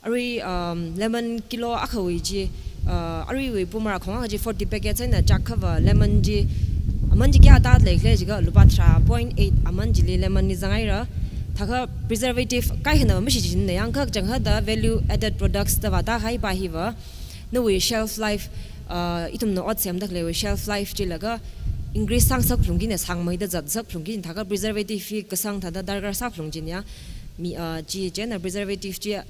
arui, um, lemon kilo akhawui chi, uh, aruiwui pumara khong akha chi forty packets eina chakkhava lemon chi, aman chi kayā tāda lei khala jiakha lupā tharā point eight aman chili lemon li zangngaira. Thākha preservative kaikhana mashichinnei yang, kha kachang thāda value added products da vātākahai va hiva, nawui shelf life, uh, ithumna ot semda khaleiwui shelf life chilaga increase sāngasak phalungki na, sāngmeida zatsak phalungki na, thākha preservative hi kasang thāda darkar sā phalung chi niya. Mi, uh, chi chieina preservative chi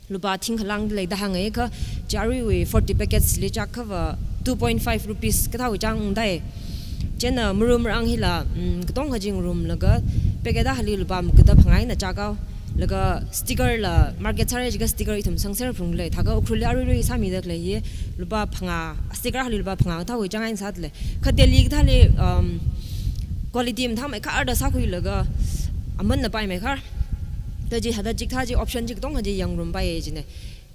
lupā thingkha lāngda leida hāngngai kha, chi aruiwui forty packets li chakkhava two point five rupees kathāwui chāng ungdai. Chieina maru marang hila, mm, katonga chi ngarumlaga packet akhali lupā magada phangā eina chakhaowa. Laga sticker la market sāra jiakha sticker ithum sangser phalunglei. Thākha Ukhrulli aruirui sāmida khalei hi lupā phangā, sticker akhali lupā phangā kathāwui chāng eina sāda lei. Kha Delhi kathāli, um, quality mathāmeikhar da sākhuilaga amanna paimeikha. Da chi thāda chikathā chi option chi katonga chi yangngarumpaiya jina.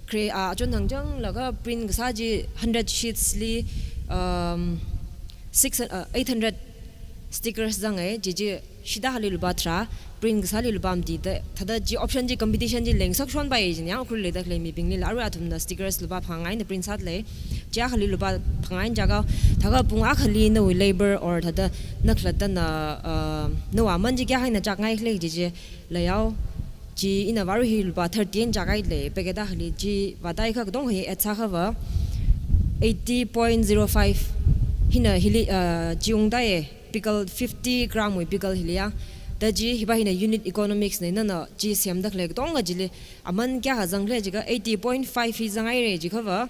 Kre, ah, achon thangchang laga print kasā chi hundred sheets li, um, six, uh, eight hundred stickers zangngai, chi chi sheet akhali lupā tharā, print kasāli lupā mati da, thāda chi option chi competition chi leingasak shonpaiya jina, yang Ukhrulli leida khalei mibinglila. Arui athumna stickers lupā phangā eina print sāda lei, chi akhali lupā phangā eina chakhaowa. Thākha pung akhali nawui labor or thāda na khalattana, uh, nawui aman chi kayākha eina chakngai khala chi chi leihao. Chi ina vāra hi lupā thirty eina chakhai lei, packet akhali chi vātākha katonga hi add sākhava eighty point zero five hina hili, uh, chi ungdai, pickle fifty gram wui pickle hili ya. Da chi hiva hina unit economics na, nana chi semda khalei katonga chili aman kayākha zangkhala jiakha eighty point five hi zanghaira jiakhava,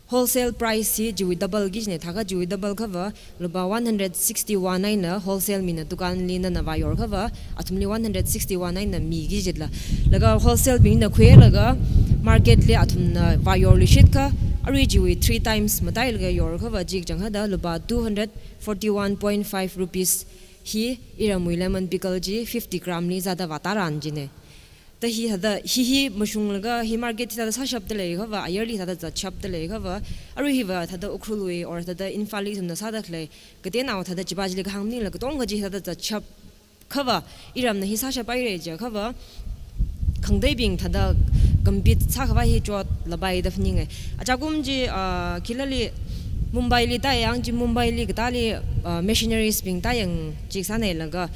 wholesale price hi chiwui double kajina, thākha chiwui double khava lupā one hundred sixty-one eina wholesale mina dukanli nana vāyorkhava athumli one hundred sixty-one eina miki jitla. Laga wholesale mina khuilaga market li athumna vāyorluishitkha, arui chiwui three times matailaga yorkhava chi kachang thāda lupā two hundred forty-one point five rupees hi iramwui lemon pickle chi fifty gram li zāda vātāran jina. Da hi thāda, hi hi mashunglaga hi market hi thāda sāshapda leikhava, ayarli thāda zatshapda leikhava, arui hiva thāda Ukhrulwui or thāda Imphalli ithumna sāda khalei kateonao thāda chiva chili kahāng maningla katonga chi thāda zatshapkhava, iramna hi sāshaphaira jiakhava, khangateibing thāda compete sākhava hi chotlapai da phaninga. Achakum chi, ah, khilali Mumbaili tāyang chi, Mumbaili katāli, ah, machineries bing tāyang chi sānailaga,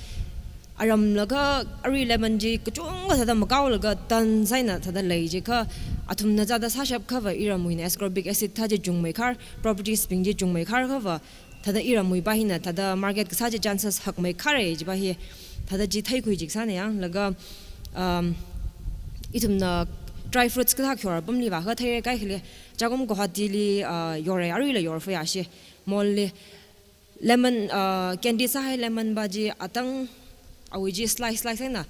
aramlaga arui lemon chi kachungkha thāda makaolaga tons eina thāda lei jiakha, athumna zāda sāshapkhava iramwui hina ascorbic acid thā chi chungmeikhar, properties bing chi chungmeikharkhava, thāda iramwui va hina thāda market kasā chi chances hakmeikhara jiva hi thāda chi theikhui jisānayang. Laga, um, ithumna dry fruits kathā kyor apamli vākha theira kaikhali, achakum Guwahatili, uh, yora, aruila yorphaya shi, mall li. Lemon, uh, candy sāhai lemon va chi atang, awui chi slice slice eina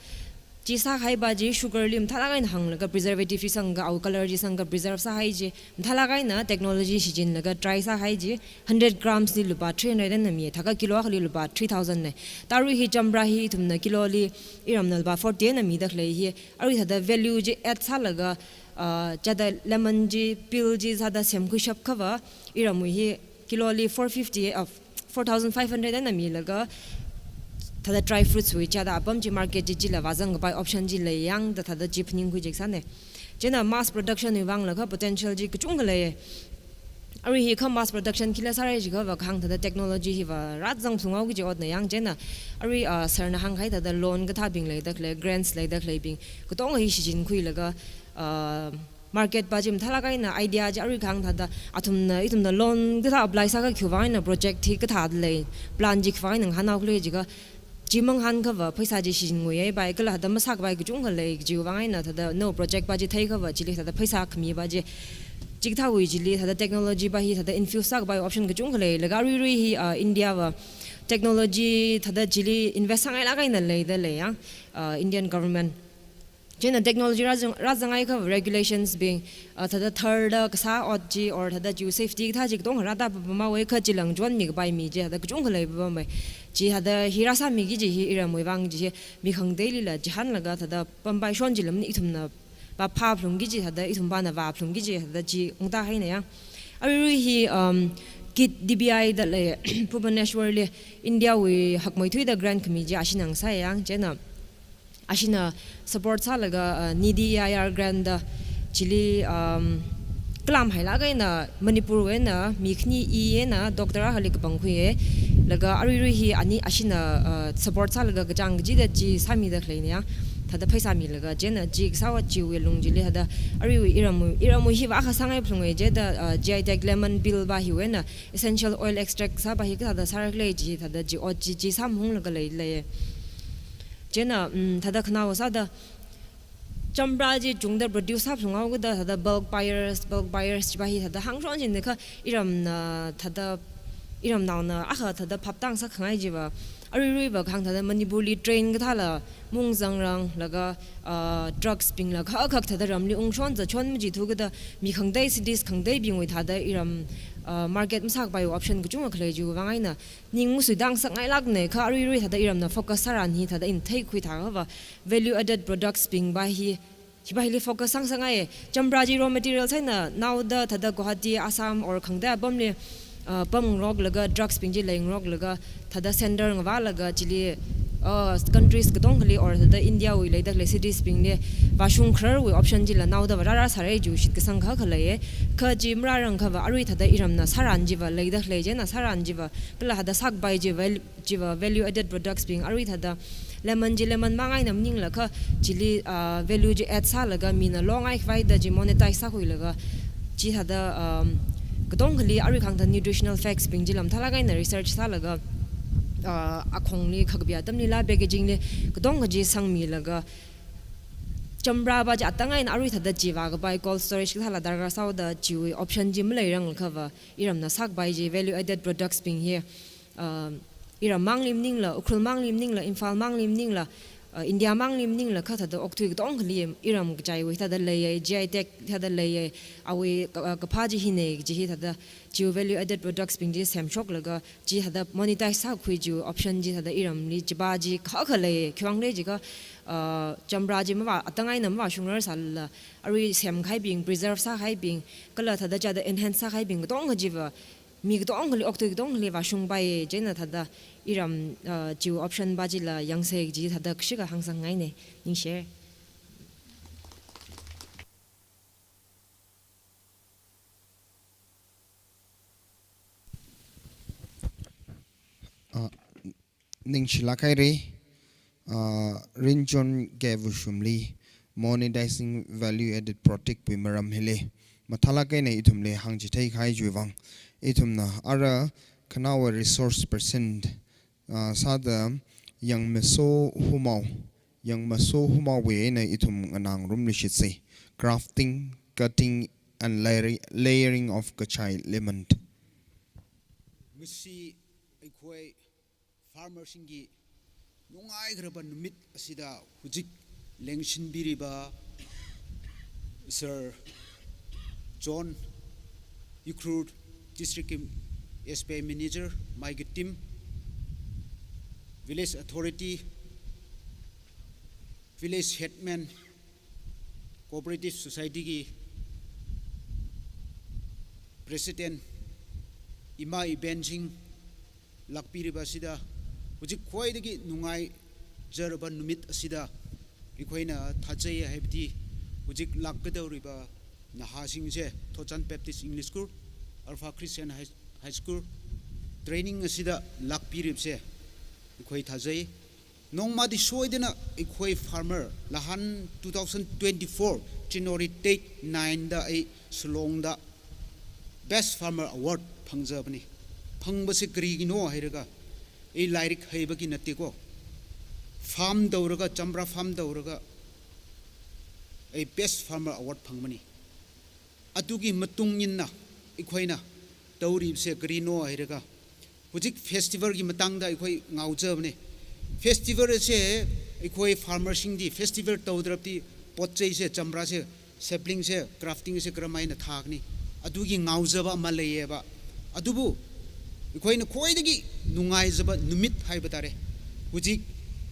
chi sāhai va chi sugar li mathālāk eina hānglaga preservative chi sangkha, awui color chi sangkha, preserve sāhai chi mathālāk eina technology shichinlaga try sāhai chi, hundred grams li lupā three hundred eina mi, thākha kilo akhali lupā three thousand na. Da arui hi champra hi ithumna kilo li iramna lupā forty eina mida khalei hi, arui thāda value chi add sālaga, uh, chāda lemon chi peel chi zāda semkhuishapkhava, iramwui hi kilo li four fifty, uh, four thousand five hundred eina milaga, thāda dry fruits wui chāda apam chi market chi chila vāzangkapai option chi leiyang da thāda chi phaningkhui jisāna. Chieina mass production wui vanglaga potential chi kachungkha lei. Arui hi kha mass production khila sāra jiakhava kahāng thāda technology hiva rāzang phunghao kaji otnayang. Chieina arui, ah, sir na hāngkahai thāda loan kathābing leida khalei, grants leida khaleibing katonga hi shichinkhuilaga, ah, market va chi mathālāk eina idea chi arui kahāng thāda athumna, ithumna loan kathā apply sākha khiwui vang eina project hi kathā lei, plan chi khiwui vang eina ngahānhaokhala jiakha, chi manghānkhava pheisā chi shinguiya bai, kala thāda masākapai kachungkha lei, chiwui vang eina thāda nawui project va chi theikhava chili thāda pheisā khami va chi, chikathāwui chili thāda technology va hi thāda infuse sākapai option kachungkha lei, laga aruirui hi, ah, India va technology thāda chili invest sāngailāk eina leida leiyang, ah, Indian government. Chieina technology rāzang, rāzanghaikhava regulations bing, ah, thāda tharda kasā ot chi or thāda chiwui safety kathā chi katonga rāda papamhaowa, kha chila ngachonmikapai mi chi thāda kachungkha leipapamma. Chi thāda hi rāsāmiki kaji hi iramwui vang chi hi mi khangateilila chihānlaga thāda pampaishon chila maning, ithumna va phāphalungki kaji thāda, ithumvana vāphalungki kaji thāda chi ungta hainayang. Aruirui hi, um, KID DBI da lei, Bhubaneswar li India wui hakmeithuida grant khami chi ashina ngasāyang, chieina ashina support sālaga, uh, NIDI A I R grant da chili, um, kalam hailāk eina Manipur wui eina mi khani eina doctor akhali kapangkhuiya. Laga aruirui hi ani ashina, uh, support sālaga kachāng kachida chi sāmida khaleina ya. Thāda pheisā milaga chieina chi kasā va chiwui lung chili thāda aruiwui iramwui, iramwui hiva akha sāngai phalunga chida, uh, G I tag lemon peel va hiwui eina essential oil extract sā va hi kathāda sāra khala chi thāda chi ot chi chi sāmahunglaga lei lei. Chieina, mm, thāda khanao sāda champra chi chungda produce sāphalunghao kida thāda bulk buyers, bulk buyers chiva hi thāda hāngshon china kha iramna thāda iramnaona akha thāda phaptāngasak khangai chiva. Aruirui va kahāng thāda Manipur li train kathāla maungzangrang laga, ah, drugs bingla kha khak thāda ramli ungshon zachon machithu kida mi khangatei cities khangateibingwui thāda iram, ah, market masākapai option kachungkha khalei chiwui vang eina ning masuitāngasakngailākna, kha aruirui thāda iramna focus sāran hi thāda ina theikhui thākhava value added products bing va hi, hiva hili focus sāngasakngai. Champra chi raw material sāhaina naoda thāda Guwahati, Assam or khangatei apamli, uh, pamngaroklaga drugs bing chi leingaroklaga thāda center ngavālaga chili, uh, countries katongali or thāda India wui leida khalei cities bingli vāshung khararwui option chila naoda vārāra sāra chiwui shitkasang akha khalei. Kha chi marārangkhava arui thāda iramna sāran chiva leida khalei chieina sāran chiva kala thāda sākapai chiva, chiva value added products bing arui thāda lemon chi lemon mang eina maningla kha chili, ah, value chi add sālaga mina longai khavaida chi monetize sākhuilaga chi thāda, um, katongali arui kahāng thāda nutritional facts bing chila mathālāk eina research sālaga uh, akhongli khakapi atamlila packaging li katonga chi sangmilaga, chamra pa chi atang eina arui thāda chiva kapai cold storage kathāla darkar sāhaoda chiwui option chi maleirang khava iramna sākapai chi value added products bing hi, uh, iram mangli maningla, Ukhrul mangli maningla, Imphal mangli maningla, uh, India mangli maningla kha thāda okathui katongali iram kachaiwui thāda leiya, G I tag thāda leiya, awui ka-, uh, kaphā chi hina kaji hi thāda chiwui value added products bing chi semshoklaga chi thāda monetize sākhui chiwui option chi thāda iramli chipa chi khakha lei, khiwuivang khala jiakha, uh, chamra chi mavā, atang eina mavāshungrarsālala, arui semkahaibing, preserve sākahaibing, kala thāda chāda enhance sākahaibing katonga chiva, mi katongali, okathui katongali vāshungpai, chieina thāda iram, uh, chiwui option pa chila yangsa kaji thāda kashika hāngsangngaina, ningshi. Ah, ningshilāk haira, ah, Rinchon K. Vushumli, monetizing value added product wui maram hili mathālāk eina ithumli hāngchithei kahai chiwui vang, ithumna ara khanaowa resource person, ah, sāda Yangmaso Humao, Yangmaso Humaowui eina ithum nganāngarumluishitsa, crafting, cutting and layeri-, layering of kachai lemon. Ngasi ꯑꯩꯈꯣꯏ farmerꯁꯤꯡꯒꯤ ꯅꯨꯡꯉꯥꯏꯈ꯭ꯔꯕ ꯅꯨꯃꯤꯠ ꯑꯁꯤꯗ ꯍꯧꯖꯤꯛ ꯂꯦꯡꯁꯤꯟꯕꯤꯔꯤꯕ Sir John, Ukhrul district S P I manager, ꯃꯥꯒꯤ team, village authority, village headman, cooperative societyꯒꯤ president, ꯏꯃꯥ ꯏꯕꯦꯟꯁꯤꯡ, ꯂꯥꯛꯄꯤꯔꯤꯕ ꯑꯁꯤꯗ ꯍꯧꯖꯤꯛ ꯈ꯭ꯋꯥꯏꯗꯒꯤ ꯅꯨꯡꯉꯥꯏꯖꯔꯕ ꯅꯨꯃꯤꯠ ꯑꯁꯤꯗ ꯑꯩꯈꯣꯏꯅ ꯊꯥꯖꯩ, ꯍꯥꯏꯕꯗꯤ ꯍꯧꯖꯤꯛ ꯂꯥꯛꯀꯗꯧꯔꯤꯕ ꯅꯍꯥꯁꯤꯡꯁꯦ Thotchan Baptist English School, Alpha Christian High, High School training ꯑꯁꯤꯗ ꯂꯥꯛꯄꯤꯔꯤꯕꯁꯦ ꯑꯩꯈꯣꯏ ꯊꯥꯖꯩ꯫ ꯅꯣꯡꯃꯗꯤ ꯁꯣꯏꯗꯅ ꯑꯩꯈꯣꯏ farmer, ꯅꯍꯥꯟ two thousand twenty-four January date nineꯗ ꯑꯩ ꯁꯤꯂꯣꯡꯗ best farmer award ꯐꯪꯖꯕꯅꯤ꯫ ꯐꯪꯕꯁꯦ ꯀꯔꯤꯒꯤꯅꯣ ꯍꯥꯏꯔꯒ, ꯑꯩ ꯂꯥꯏꯔꯤꯛ ꯍꯩꯕꯒꯤ ꯅꯠꯇꯦꯀꯣ, farm ꯇꯧꯔꯒ, ꯆꯝꯄ꯭ꯔꯥ farm ꯇꯧꯔꯒ ꯑꯩ best farmer award ꯐꯪꯕꯅꯤ꯫ ꯑꯗꯨꯒꯤ ꯃꯇꯨꯡ ꯏꯟꯅ ꯑꯩꯈꯣꯏꯅ ꯇꯧꯔꯤꯕꯁꯦ ꯀꯔꯤꯅꯣ ꯍꯥꯏꯔꯒ, ꯍꯧꯖꯤꯛ festivalꯒꯤ ꯃꯇꯥꯡꯗ ꯑꯩꯈꯣꯏ ꯉꯥꯎꯖꯕꯅꯦ꯫ Festival ꯑꯁꯦ ꯑꯩꯈꯣꯏ farmerꯁꯤꯡꯗꯤ festival ꯇꯧꯗ꯭ꯔꯕꯗꯤ ꯄꯣꯠ ꯆꯩꯁꯦ, ꯆꯝꯄ꯭ꯔꯥꯁꯦ, saplingꯁꯦ, craftingꯁꯦ ꯀꯔꯝꯍꯥꯏꯅ ꯊꯥꯒꯅꯤ? ꯑꯗꯨꯒꯤ ꯉꯥꯎꯖꯕ ꯑꯃ ꯂꯩꯌꯦꯕ꯫ ꯑꯗꯨꯕꯨ ꯑꯩꯈꯣꯏꯅ ꯈ꯭ꯋꯥꯏꯗꯒꯤ ꯅꯨꯡꯉꯥꯏꯖꯕ ꯅꯨꯃꯤꯠ ꯍꯥꯏꯕ ꯇꯥꯔꯦ, ꯍꯧꯖꯤꯛ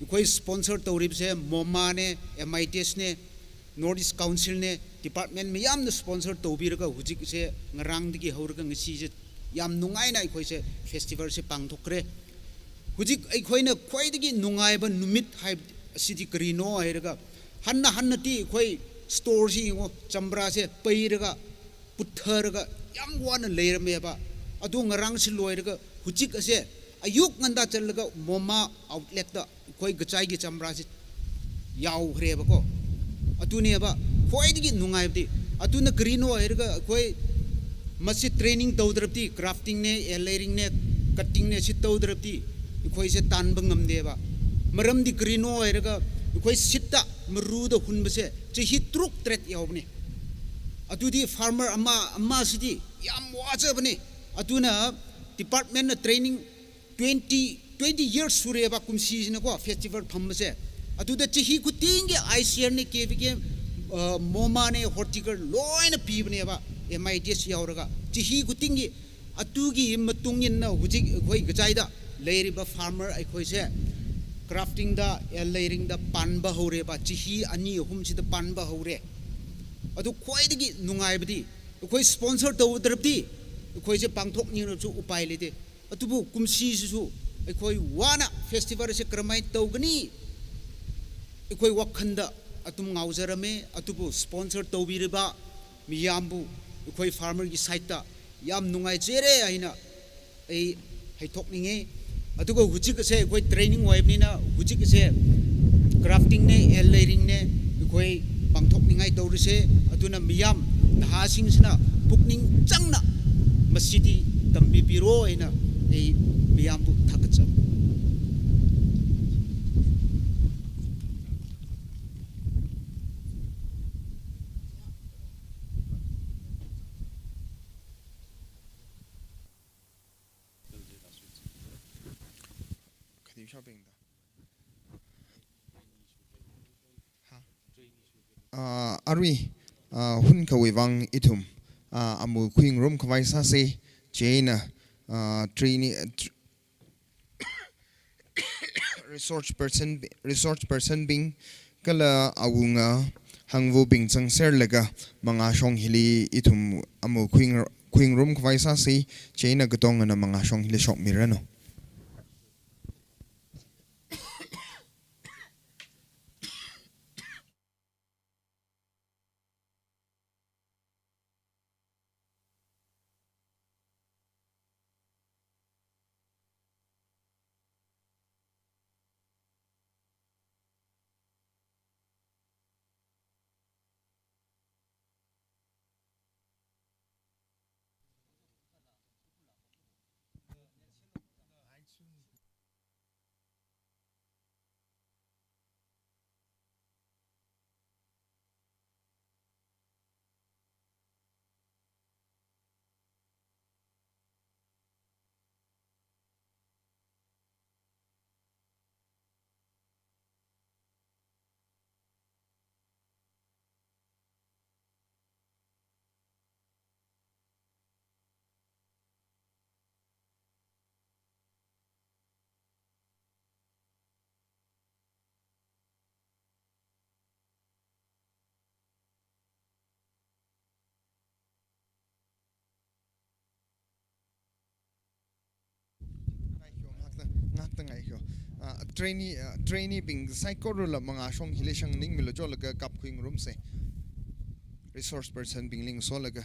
ꯑꯩꯈꯣꯏ sponsor ꯇꯧꯔꯤꯕꯁꯦ MoMAꯅꯦ, M I T Sꯅꯦ, North East Councilꯅꯦ, department ꯃꯌꯥꯝꯅ sponsor ꯇꯧꯕꯤꯔꯒ ꯍꯧꯖꯤꯛꯁꯦ ꯉꯔꯥꯡꯗꯒꯤ ꯍꯧꯔꯒ ꯉꯁꯤꯁꯦ ꯌꯥꯝ ꯅꯨꯡꯉꯥꯏꯅ ꯑꯩꯈꯣꯏꯁꯦ festivalꯁꯦ ꯄꯥꯡꯊꯣꯛꯈ꯭ꯔꯦ꯫ ꯍꯧꯖꯤꯛ ꯑꯩꯈꯣꯏꯅ ꯈ꯭ꯋꯥꯏꯗꯒꯤ ꯅꯨꯡꯉꯥꯏꯕ ꯅꯨꯃꯤꯠ ꯍꯥꯏꯕ ꯑꯁꯤꯗꯤ ꯀꯔꯤꯅꯣ ꯍꯥꯏꯔꯒ, ꯍꯟꯅ ꯍꯟꯅꯗꯤ ꯑꯩꯈꯣꯏ storeꯁꯤ ꯌꯦꯡꯉꯣ, ꯆꯝꯄ꯭ꯔꯥꯁꯦ ꯄꯩꯔꯒ ꯄꯨꯊꯔꯒ ꯌꯥꯝ ꯋꯥꯅ ꯂꯩꯔꯝꯃꯦꯕ꯫ ꯑꯗꯨ ꯉꯔꯥꯡꯁꯤ ꯂꯣꯏꯔꯒ ꯍꯧꯖꯤꯛ ꯑꯁꯦ ꯑꯌꯨꯛ ꯉꯟꯇꯥ ꯆꯠꯂꯒ MoMA outletꯇ ꯑꯩꯈꯣꯏ ꯒꯆꯥꯏꯒꯤ ꯆꯝꯄ꯭ꯔꯥꯁꯤ ꯌꯥꯎꯈ꯭ꯔꯦꯕꯀꯣ꯫ ꯑꯗꯨꯅꯦꯕ ꯈ꯭ꯋꯥꯏꯗꯒꯤ ꯅꯨꯡꯉꯥꯏꯕꯗꯤ꯫ ꯑꯗꯨꯅ ꯀꯔꯤꯅꯣ ꯍꯥꯏꯔꯒ, ꯑꯩꯈꯣꯏ ꯃꯁꯤ training ꯇꯧꯗ꯭ꯔꯕꯗꯤ, craftingꯅꯦ, air layeringꯅꯦ, cuttingꯅꯦ, ꯁꯤ ꯇꯧꯗ꯭ꯔꯕꯗꯤ ꯑꯩꯈꯣꯏꯁꯦ ꯇꯥꯟꯕ ꯉꯝꯗꯦꯕ꯫ ꯃꯔꯝꯗꯤ ꯀꯔꯤꯅꯣ ꯍꯥꯏꯔꯒ, ꯑꯩꯈꯣꯏ seedꯇ, ꯃꯔꯨꯗ ꯍꯨꯟꯕꯁꯦ ꯆꯍꯤ ꯇꯔꯨꯛ ꯇꯔꯦꯠ ꯌꯥꯎꯕꯅꯦ꯫ ꯑꯗꯨꯗꯤ farmer ꯑꯃ ꯑꯃꯁꯤꯗꯤ ꯌꯥꯝ ꯋꯥꯖꯕꯅꯦ꯫ ꯑꯗꯨꯅ departmentꯅ training twenty, twenty years ꯁꯨꯔꯦꯕ ꯀꯨꯝꯁꯤꯁꯤꯅꯀꯣ festival ꯐꯝꯕꯁꯦ꯫ ꯑꯗꯨꯗ ꯆꯍꯤ ꯈꯨꯗꯤꯡꯒꯤ ICAREꯅꯦ, KVK, ꯑ, MoMAꯅꯦ, Horticulture ꯂꯣꯏꯅ ꯄꯤꯕꯅꯦꯕ, M I T S ꯌꯥꯎꯔꯒ꯫ ꯆꯍꯤ ꯈꯨꯗꯤꯡꯒꯤ꯫ ꯑꯗꯨꯒꯤ ꯃꯇꯨꯡ ꯏꯟꯅ ꯍꯧꯖꯤꯛ ꯑꯩꯈꯣꯏ ꯒꯆꯥꯏꯗ ꯂꯩꯔꯤꯕ farmer ꯑꯩꯈꯣꯏꯁꯦ craftingꯗ, air layeringꯗ ꯄꯥꯟꯕ ꯍꯧꯔꯦꯕ꯫ ꯆꯍꯤ ꯑꯅꯤ ꯑꯍꯨꯝꯁꯤꯗ ꯄꯥꯟꯕ ꯍꯧꯔꯦ꯫ ꯑꯗꯨ ꯈ꯭ꯋꯥꯏꯗꯒꯤ ꯅꯨꯡꯉꯥꯏꯕꯗꯤ, ꯑꯩꯈꯣꯏ sponsor ꯇꯧꯗ꯭ꯔꯕꯗꯤ ꯑꯩꯈꯣꯏꯁꯦ ꯄꯥꯡꯊꯣꯛꯅꯤꯡꯂꯕꯁꯨ ꯎꯄꯥꯏ ꯂꯩꯇꯦ꯫ ꯑꯗꯨꯕꯨ ꯀꯨꯝꯁꯤꯁꯤꯁꯨ ꯑꯩꯈꯣꯏ ꯋꯥꯅ festivalꯁꯦ ꯀꯔꯝꯍꯥꯏꯅ ꯇꯧꯒꯅꯤ, ꯑꯩꯈꯣꯏ ꯋꯥꯈꯜꯗ ꯑꯗꯨꯝ ꯉꯥꯎꯖꯔꯝꯃꯦ꯫ ꯑꯗꯨꯕꯨ sponsor ꯇꯧꯕꯤꯔꯤꯕ ꯃꯤꯌꯥꯝꯕꯨ ꯑꯩꯈꯣꯏ farmerꯒꯤ sideꯇ ꯌꯥꯝ ꯅꯨꯡꯉꯥꯏꯖꯔꯦ ꯍꯥꯏꯅ ꯑꯩ ꯍꯥꯏꯊꯣꯛꯅꯤꯡꯉꯤ꯫ ꯑꯗꯨꯒ ꯍꯧꯖꯤꯛ ꯑꯁꯦ ꯑꯩꯈꯣꯏ training ꯑꯣꯏꯕꯅꯤꯅ, ꯍꯧꯖꯤꯛ ꯑꯁꯦ craftingꯅꯦ, air layeringꯅꯦ, ꯑꯩꯈꯣꯏ ꯄꯥꯡꯊꯣꯛꯅꯤꯡꯉꯥꯏ ꯇꯧꯔꯤꯁꯦ꯫ ꯑꯗꯨꯅ ꯃꯤꯌꯥꯝ ꯅꯍꯥꯁꯤꯡꯁꯤꯅ ꯄꯨꯛꯅꯤꯡ ꯆꯪꯅ ꯃꯁꯤꯗꯤ ꯇꯝꯕꯤꯕꯤꯔꯣ ꯍꯥꯏꯅ ꯑꯩ ꯃꯤꯌꯥꯝꯕꯨ ꯊꯥꯒꯠꯆꯕ꯫ Shopping da. Ha? Ah, arui, ah, hunkhawui vang ithum, ah, amu khuingarum khavai sāsa, chieina, ah, trainee, ah, tr-, resource person, resource person bing, kala awunga hangvabing zangserlaga mangāshong hili ithum amu khuingar-, khuingarum khavai sāsa, chieina katongana mangāshong hili shokmiranu. Ngaikhyo, ngakta, ngakta ngaikhyo. Ah, trainee, ah, trainee bing saikorala mangāshong hili shang ningmilu cholaga kap khuingarumsa. Resource person bingli solaga.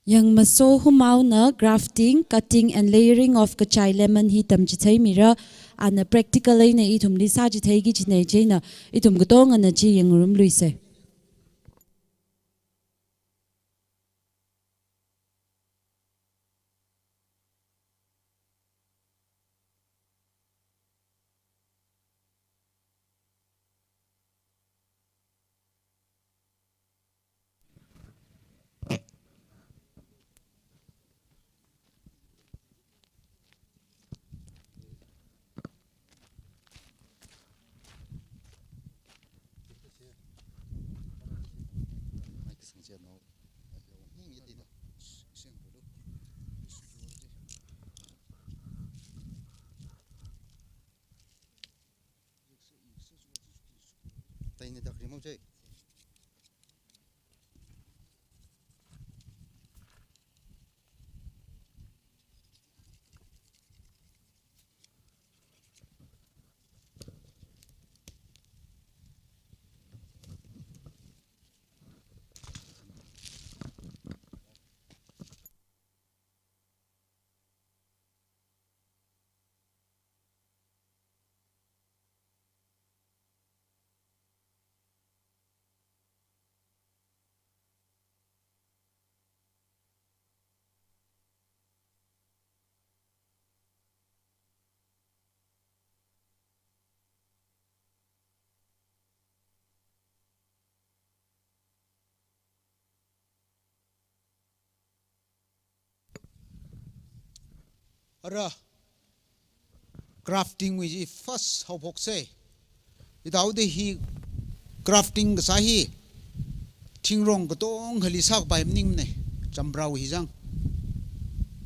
Yangmaso Humaona grafting, cutting and layering of kachai lemon hi tamchitheimira, ana practical eina ithumli sāchitheiki kajina, chieina ithum katongana chi yangngarumluisa. Ara, grafting wui chi first haophoksa. Ithāda hi grafting kasā hi thingrong katongali sākapai maningmana, chambrao hi chang.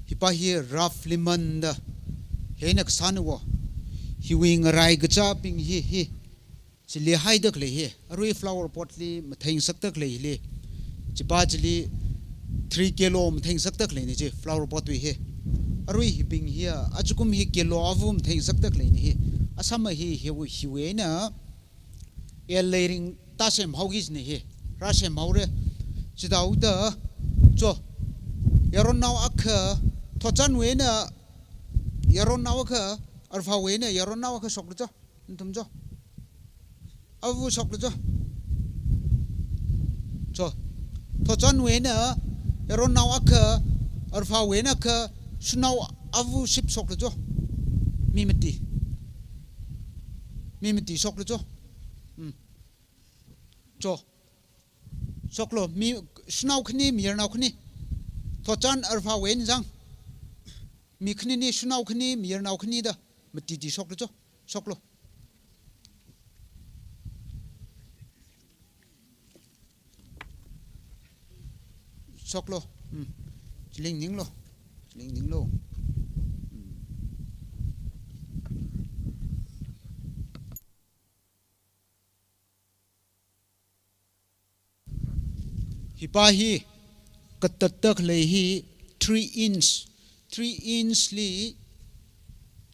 Hipa hi rough lemon da, hina kasāna wo. Hiwui ngarai kachābing hi, hi. Chili haida khalei hi, arui flower pot li matheingasakda khaleili. Chipa chili three kilo matheingasakda khaleina chi, flower pot wui hi. Arui hibing hi, achukum hi kilo avu matheingasakda khaleina hi. Asama hi, hiwui, hiwui eina, air layering tāsemhaoki kajina hi. Rāsemhaora. Chithāda, cho, yaronnao akha, thotchanwui eina, yaronnao akha, arphāwui eina, yaronnao akha shoklu cho. Nathum cho. Avu shoklu cho. Cho. Thotchanwui eina, yaronnao akha, arphāwui eina akha, shanao avu ship shoklu cho. Mi mati. Mi mati shoklu cho. Hmm. Cho. Shoklu, mi shanao khani, mayarnao khani. Thotchan arphāwui eina chang. Mi khanini, shanao khani, mayarnao khani da. Matiti shoklu cho. Shoklu. Shoklu. Hmm. Chili nganinglu. Chili nganinglu. Hmm. Hipa hi katatda khalei hi three inch, three inch li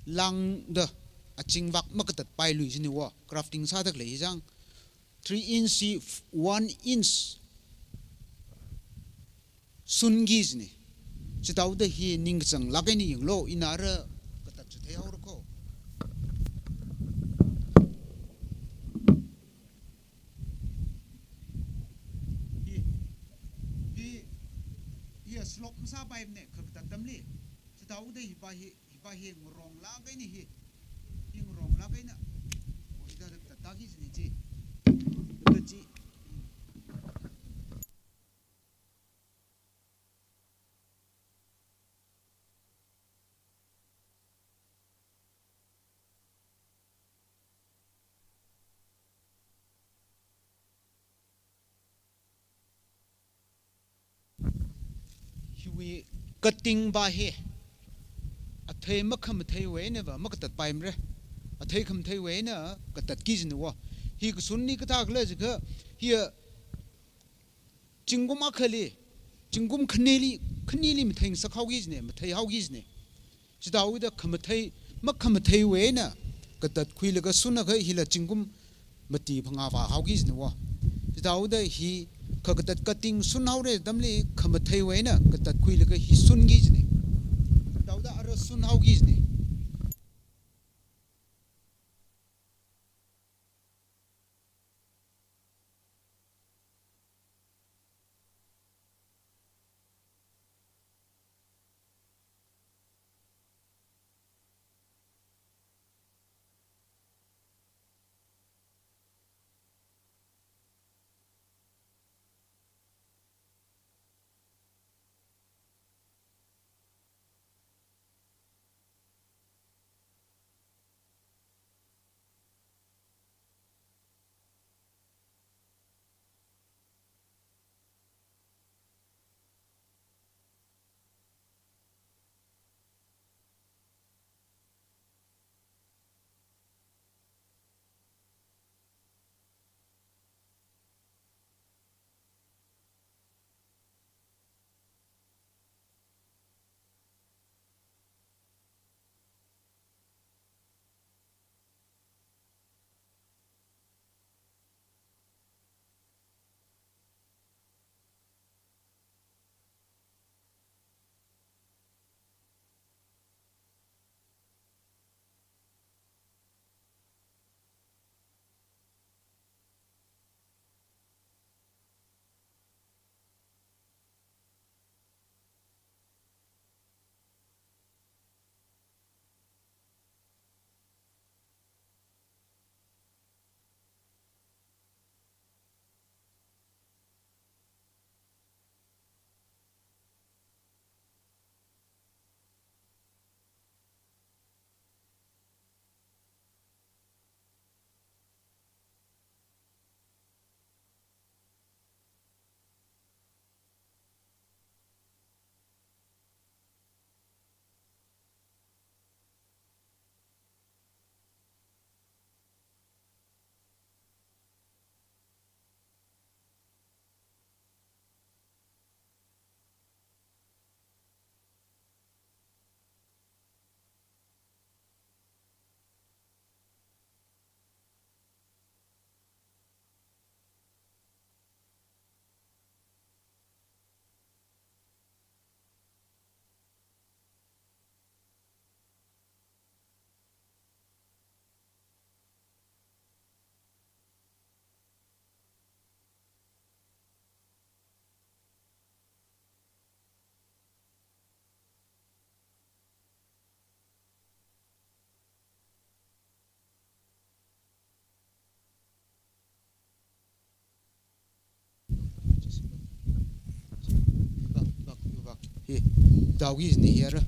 lāngda achingvak makatatpailui kajina wo, grafting sāda khalei hi chang. Three inch hi one inch sunki kajina. Chithāda hi ningkachanglāk eina yanglu, ina ara katat chitheihao rako. Hi, hi, hi slope masāpaimana, kha katat atamli. Chithāda hipa hi, hipa hi ngaronglāk eina hi. Hi ngaronglāk eina. O, hithāda katat taki kajina chi. Katat chi. Hiwui cutting pa hi. Athei makhamatheiwui einava makatatpaimara. Athei khamatheiwui eina katatki kajina wo. Hi kasunli kathākhala jiakha, hi a, zingkum akhali, zingkum khanili, khanili matheingasakhaoki kajina, matheihaoki kajina. Chithāda khamathei, makhamatheiwui eina katatkhuilaga sunakha hila zingkum mati phangā vāhaoki kajina wo. Chithāda hi kha katat kating sunhaora atamli khamatheiwui eina katatkhuilaga hi sunki jina. Thaoda ara sunhaoki jina. Hi, thaoki jina hi ara.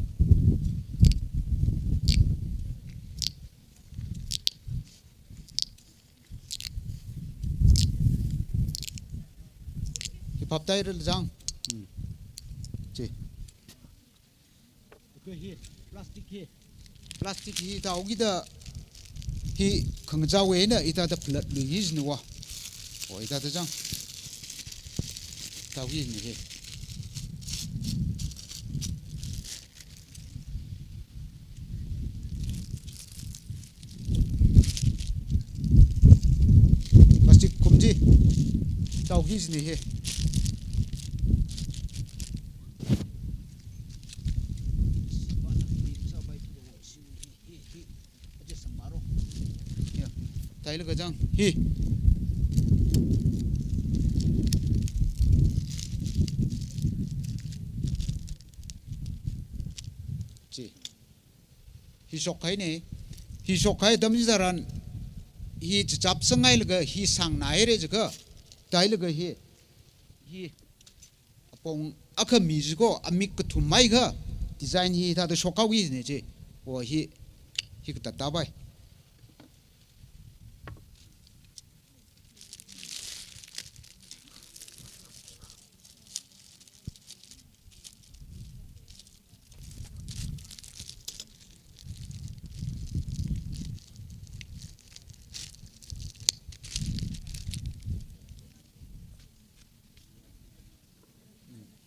Hi phaptāhaira jang. Hmm. Chi. Hi plastic hi. Plastic hi thaokida hi khangachāwui eina hithāda phalatluiki jina wa. O, hithāda jang. Thaoki jina hi. Plastic kum chi. Thaoki jina hi. Ya, theilaga jang. Hi. Chi. Hi shokkahaina. Hi shokkahai atam chitharan, hi chichap sanghailaga hi sāngnāhaira jiakha, theilaga hi, hi apong akha mi jiko, amik kathum maiakha, design hithāda shokhaoki jina chi. O hi, hi katat tāpai.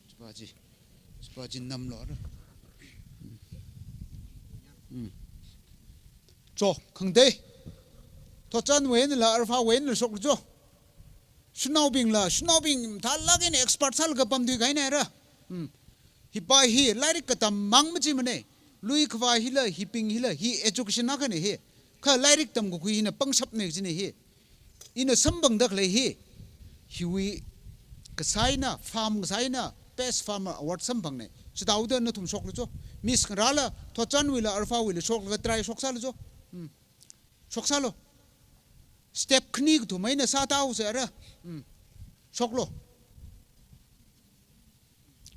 Chipa chi, chipa chi namlo ara. Hmm. Cho, khangatei. Thotchanwui einala, alphawui einala shoklu cho. Shanaobingla, shanaobing thālāk eina expert sālaga pamthui kahaina ra. Hmm. Hipa hi lairik katam mang machimana. Lui khavai hila, hibing hila, hi education akhana hi. Kha lairik tamkakhui hina pangshapna kajina hi. Ina samphangda khalei hi. Hiwui kasā eina, farm kasā eina, best farmer award samphangna. Chithāda nathum shoklu cho. Miss ngarāla, Thotchanwuila, Arfawuila shoklaga try shoksālu cho. Hmm. Shoksālu. Step khani kathum eina sāthusa ra. Hmm. Shoklu.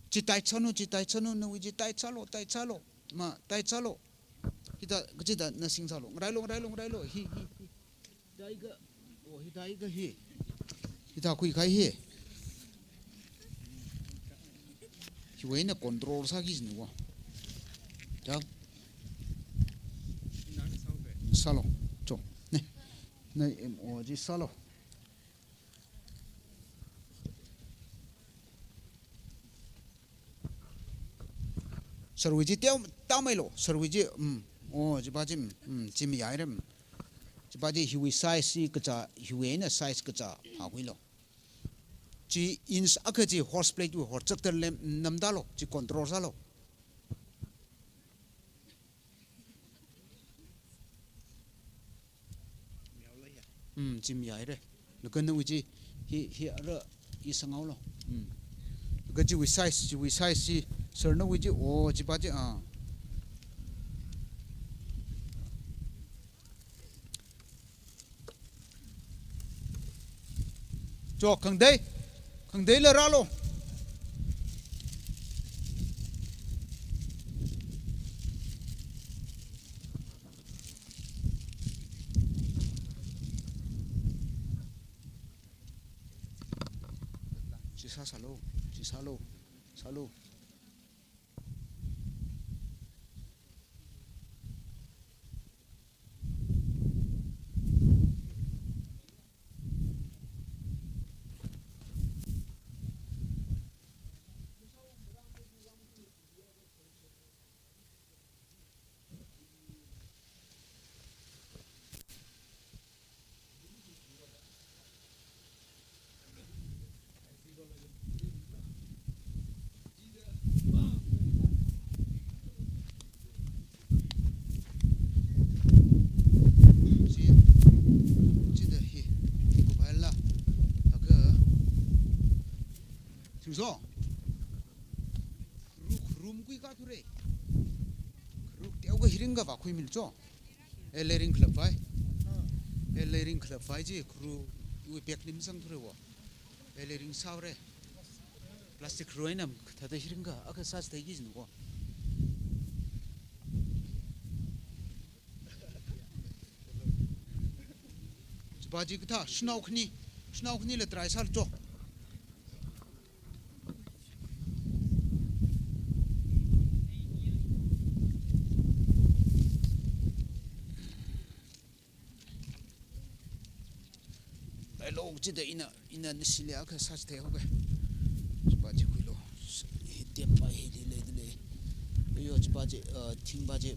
Chi tight sālu, chi tight sālu, nawui chi tight sālu, tight sālu. Ma, tight sālu. Hithā, kachida na sing sālu. Ngarailu, ngarailu, ngarailu. Hi, hi, hi. Hithā ika. Oh, hithā ika hi. Hithā khuikahai hi. Hiwui eina control sāki jinu wa. Chao. Sālu. Cho. Ne. Ne, em, oh, chi sālu. Sharwui chi teo, tao meilu, sharwui chi, mm, oh, chipa chi, mm, chi mayāhaira, mm. Chipa chi hiwui size chi kachā, hiwui eina size kachā phākhuilu. Chi inch akha chi horse plate wui horchak tara lem, namda lu, chi control sālu. Mm, chi mayāhaira. Laga nawui chi, hi, hi ara i sanghaolu. Mm. Laga chiwui size, chiwui size chi, sir nawui chi, oh, chipa chi, ah. Cho, khangatei. Khangateila rālu. Chi sā, sālu, chi sālu, sālu. Chi, chida hi, kupaila, taka, singso, kharu, kharu makhuikathure, kharu teokha hi ringkha vākhuimilu cho. Ele ringkhalap vai. Ele ringkhalap vai chi kharu iwui bag li mazangthure wo. Ele ringsāhaore. Plastic kharu eina kathāda hi ringkha, akha sāchitheiki jinu ko. Chipa chi kathā, shanao khani, shanao khanila try sālu cho. Dialogue chida ina, ina nashili akha sāchitheihaoke. Chipa chi khuilu. Hi tempa hili leidalei. Yo, chipa chi, uh, thingpa chi.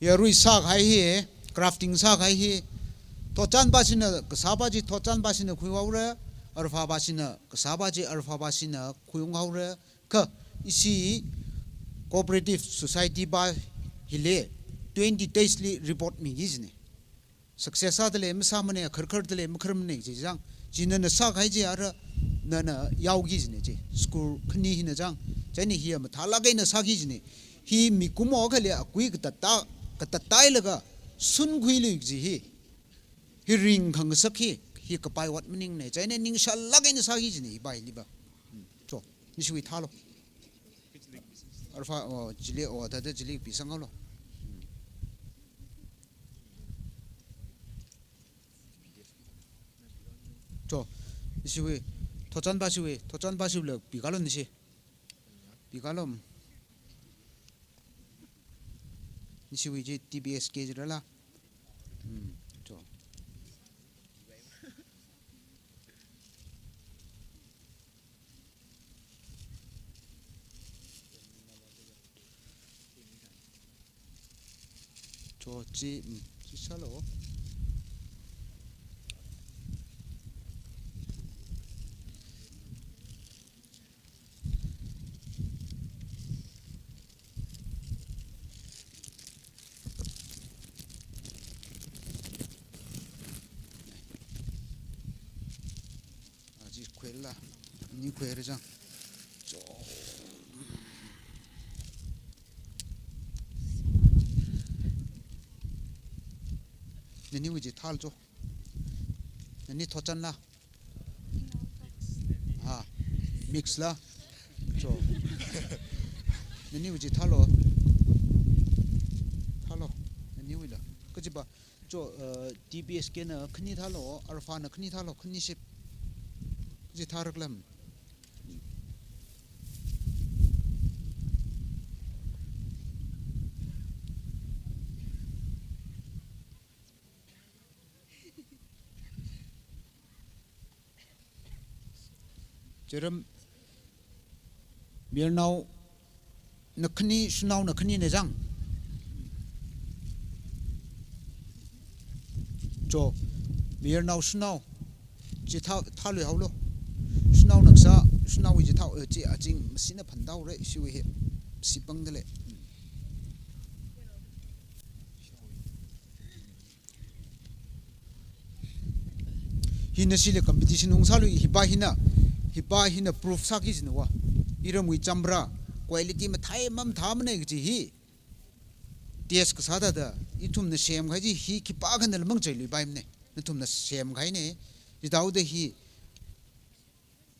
Yarui sākahai hi, crafting sākahai hi, thotchanpashina kasāpa chi thotchanpashina khuihaora, arphapashina kasāpa chi arphapashina khuiunghaora, kha ishi cooperative society pa hili twenty days li report miki jina. Success sādalei masāmana, kharkhardalei makharmana chi chang. Chi nana sākahai chi ara nana yaoki jina chi. School khani hina chang. Chieina hi mathālāk eina sāki jina. Hi mikumo akhali akui katatta, katatta hailaga sunkhuilui chi hi. Hi ringkhangasak hi, hi kapai ot maningna. Chieina ningshālāk eina sāki jina hi pa hili pa. Hmm. Cho, ishiwui thālo. Arpha, oh, chili, oh, thāda chili pisanghaolo. Hmm. Cho, ishiwui, thotchanpashiwui, thotchanpashiwuila pikalo nishi. Pikalo. Nishiwui chi T B S K jirala. Hmm, cho. Cho chi, mm, chi sālo. Aji khuila, ni khuira chang. Cho. Naniwui chi thālo cho. Nani thotchanla. Ha, mix la. Cho. Naniwui chi thālo. Thālo. Naniwuila. Kajipa. Cho, uh, T B S K na khani thālo, Arpha na khani thālo, khani ship. Chi thāraklam. Cheram, mayarnaona khani, shanaona khanina chang. Cho, mayarnao shanao, chi thā, thāluihaolo. Shanaona kasā, shanaowui chi thā, eh, chi aching masina phandaora, ishiwui hi, sipangdalei. Hi nashili competition ungsālui, hi pa hina, hi pa hina proof sāki jina wa. Iramwui champra, quality mathei mamathāmana kaji hi. Test kasā thāda, ithumna semkahai chi hi khipākhanala mangcheiluipaimana. Nathumna semkahaina, chithāda hi,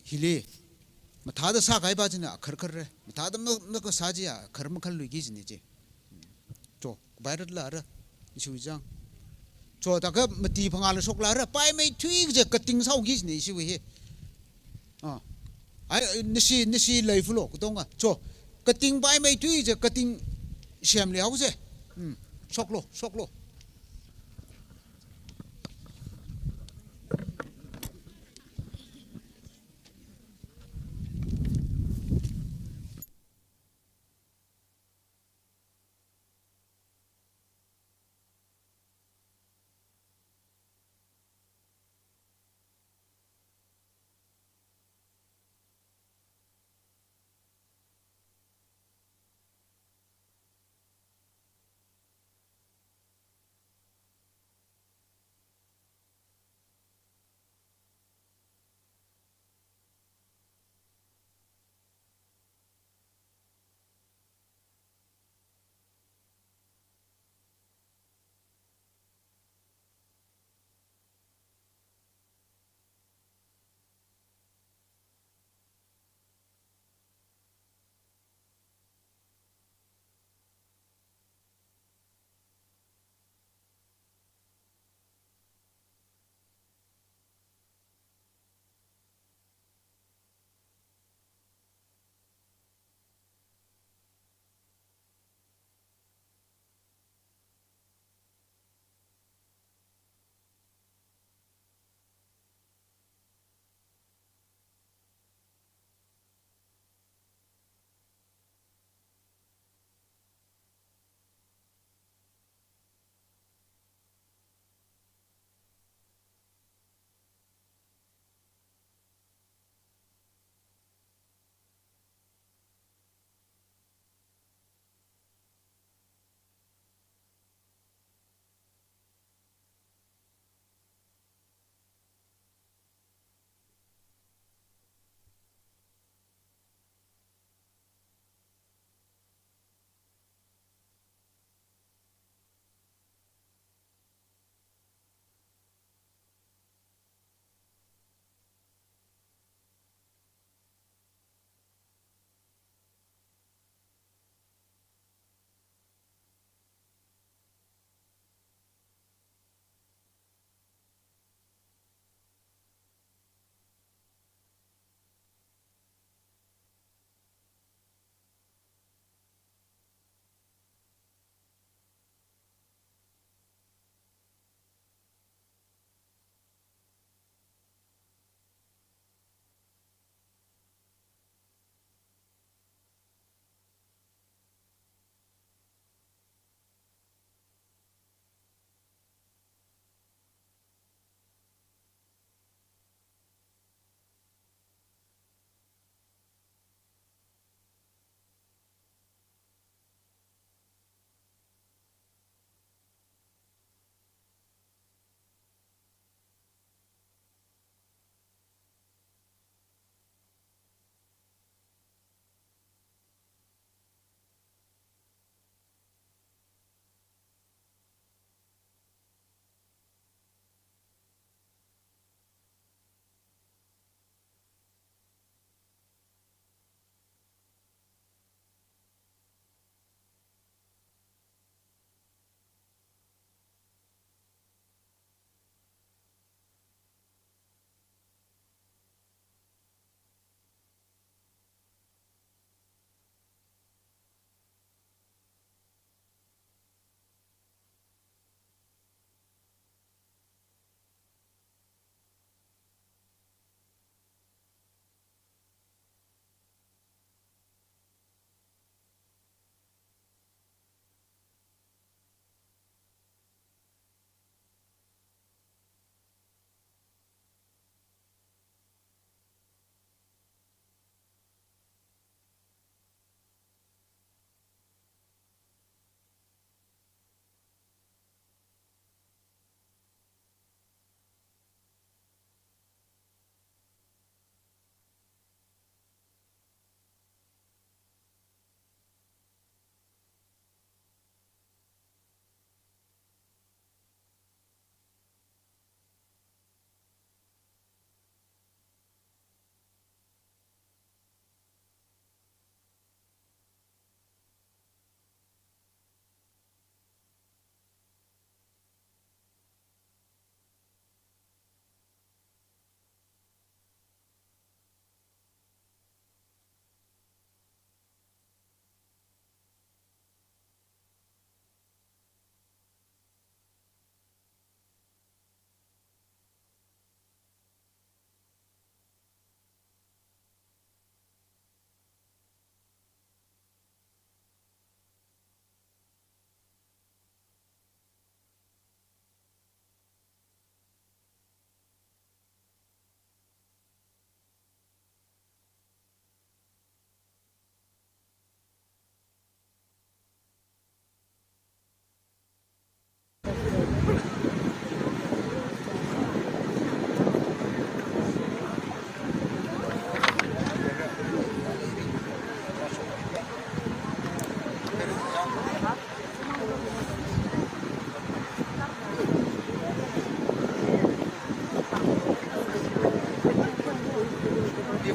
hili, mathāda sākahaipa china kharkhar re, mathāda ma, makasā chi a, khar makhalluiki jina chi. Cho, violet la ra, ishiwui chang. Cho, thākha mati phangāla shokla ra, paimeithui kaje cutting sāhaoki jina ishiwui hi. Ah. Ai, nashi, nashi leifulo, katonga. Cho, cutting paimeithui kaje cutting semli haosa. Hmm. Shoklo, shoklo.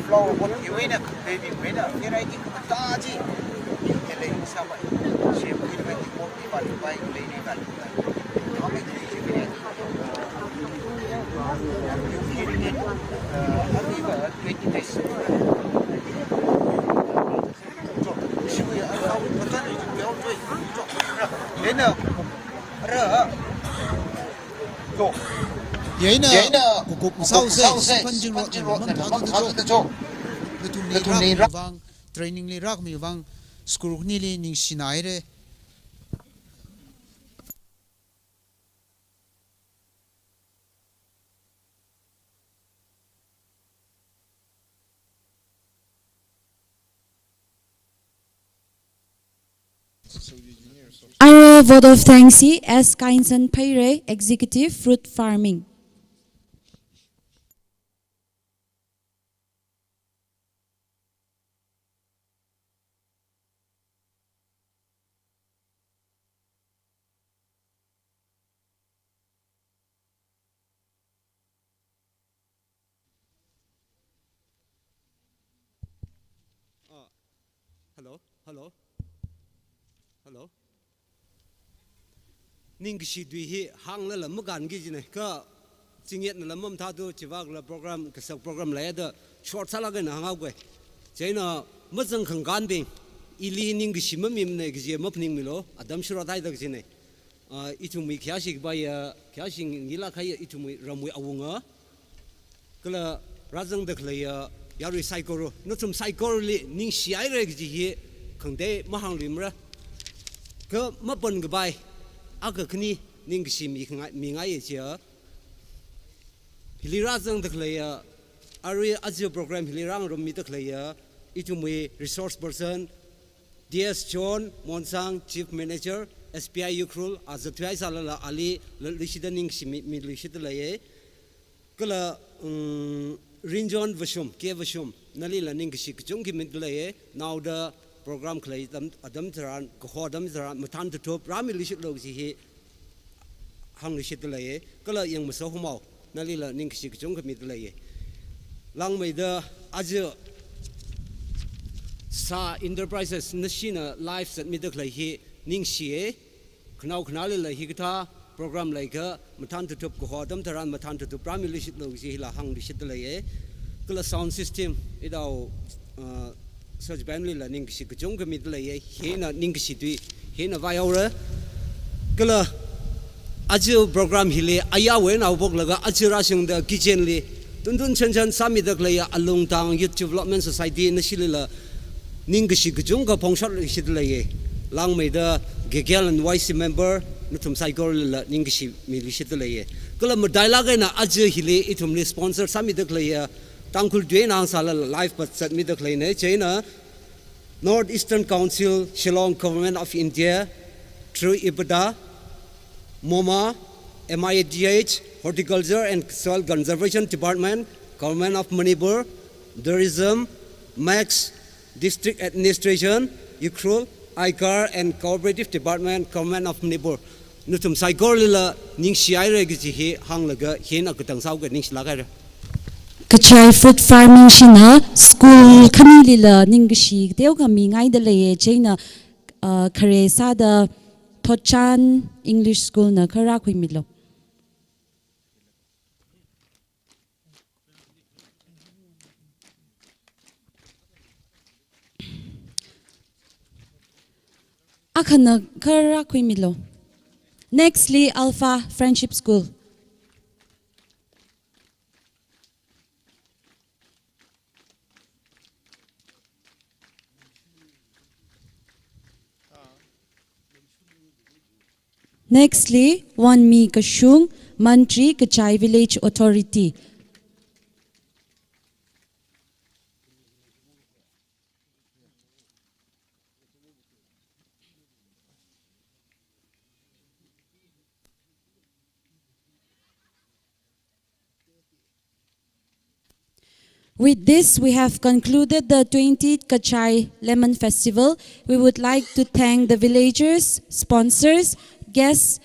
Flower pot iwena, baby wena, kira ki kata ji. Kele sama. She iwena ki pot ni bali bai, lady bali bai. Kami ki iwena. Kami ba twenty days. Ena, ra. Yaina, kukuk saose, sponge road ni mamang thāda jo. Nathumli rākhami vang, training li rākhami vang, school nili ningshinaire. Ara vote of thanks hi S Kainsan Pheirei, Executive, Fruit Farming. Ah, hello, hello, hello. Ningkashi tui hi hānglala makānki jina, kha chingyatnala mamthāda, chivākla program, kasak program leida short sālaga eina hānghaoga. Chieina mazang khangkānbing, ili ningkashi mamimana kaji maphaningmilu, atam shurot haida kajina. Ah, ithumwui khayāshi kapai ya, khayāshi ngila khaya ithumwui ramwui awunga. Kala rāzangda khaleiya yarui saikora, nathum saikorali ningshihaira kaji hi khangatei mahāngluimara. Kha mapan kapai, akha khani ningkashi mi khangai, mingai chiya. Hili rāzangda khaleiya, arui aja program hili rāngarummida khaleiya, ithumwui resource person, D S John Monsang, Chief Manager, S B I Ukhrul, aja thuihai sālala ali, la, leishida ningshimi, mi leishida leiya. Kala, um, Rinjon Vashum, K Vashum, nalila ningkashi kachungkha mida leiya, naoda program khalei atam, atam tharan, kaho atam tharan, mathān tathup, rāmi leishitlu kaji hi hāngluishitda leiya, kala Yangmasa Humao, nalila ningkashi kachungkha mida leiya. Langmeida aja Sa Enterprises nashina live zatmida khalei hi ningshiya, khanao khanālila hikathā program leiakha mathān tathup kaho atam tharan mathān tathup rāmi leishitlu kaji hila hāngluishitda leiya. Kala sound system, idao, uh, Sir Chibai lila ningkashi kachungkha mida leiya, hina ningkashi tui, hina vāihaora. Kala aja program hili ayāwui eina haophoklaga aja rāshungda kitchen li tuntun chanchan sāmida khaleiya Alungtang Youth Development Society nashilila ningkashi kachungkha phongshotluishitda leiya. Langmeida G K L and Y C member nathum saikoralila ningkashi mi leishitda leiya. Kala matailāk eina aja hili ithumli sponsor sāmida khaleiya Tangkhul tui eina hāngsālala live pazatmida khaleina, chieina North Eastern Council, Shillong, Government of India, through IPDA, MOMA, M I D H, Horticulture and Soil Conservation Department, Government of Manipur, Tourism, MACS, District Administration, Ukhrul, Aikar and Cooperative Department, Government of Manipur. Nathum saikoralila ningshihaira kaji hi hānglaga hina katang sāhaoga, ningshilāk haira. Kachai Fruit Farming shina school khanilila ningkashi teokha mingaida leiya, chieina, uh, khare sāda Thotchan English School na kha rākhuimilu. Akhana kha rākhuimilu. Next li Alpha Friendship School. Next li, Wanmi Kashung, Mantri, Kachai Village Authority. With this, we have concluded the twentieth Kachai Lemon Festival. We would like to thank the villagers, sponsors, guests,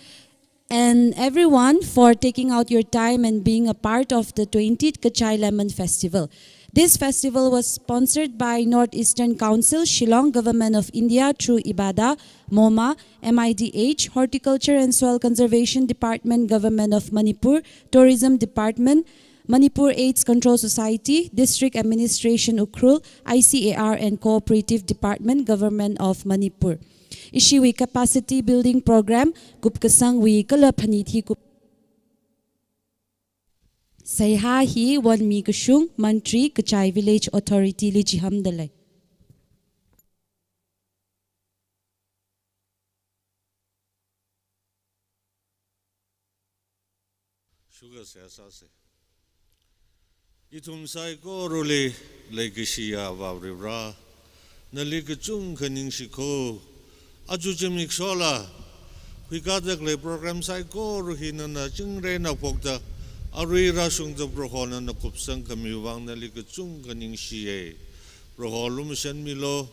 and everyone for taking out your time and being a part of the twentieth Kachai Lemon Festival. This festival was sponsored by North Eastern Council, Shillong, Government of India through IBADA, MOMA, M I D H, Horticulture and Soil Conservation Department, Government of Manipur, Tourism Department, Manipur AIDS Control Society, District Administration Ukhrul, I C A R and Cooperative Department, Government of Manipur. Ishiwui Capacity Building Program, kupkasangwui kala phanit hi kup. Seihā hi wonmi kashung Mantri Kachai Village Authority li chihāmda lei. Shuga seihā sāsa. Ithum saikorali leikashiya Avā Varivara, nali kachungkha ningshi kho. Aja zimikshola huikada khalei program saikora hi nana chingri eina phokta, arui rāshungda Proho nana kupsang khami vang nali kachungkha ningshiya. Proho lumashan milu.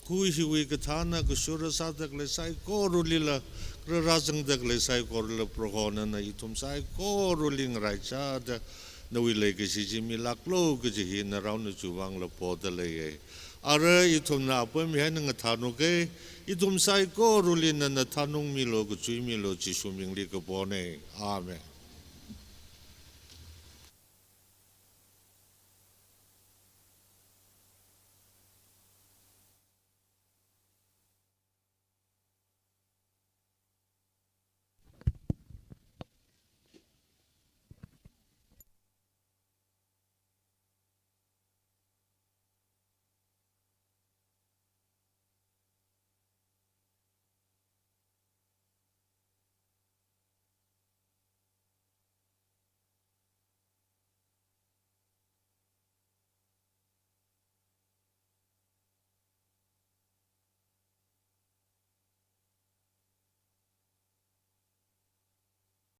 Kha hiwui kathāna kashura sāda khalei saikoralila, kharā rāzangda khalei saikorala Proho nana ithum saikorali ngaraichada, nawui leikashi chi milāklu kaji hi narao nachiwui vangla poda leiya. Ara ithumna apam hi eina ngathānuka, ithum saikorali nana thanungmilu, kachuimilu, Jishu mingli kapona. Amen.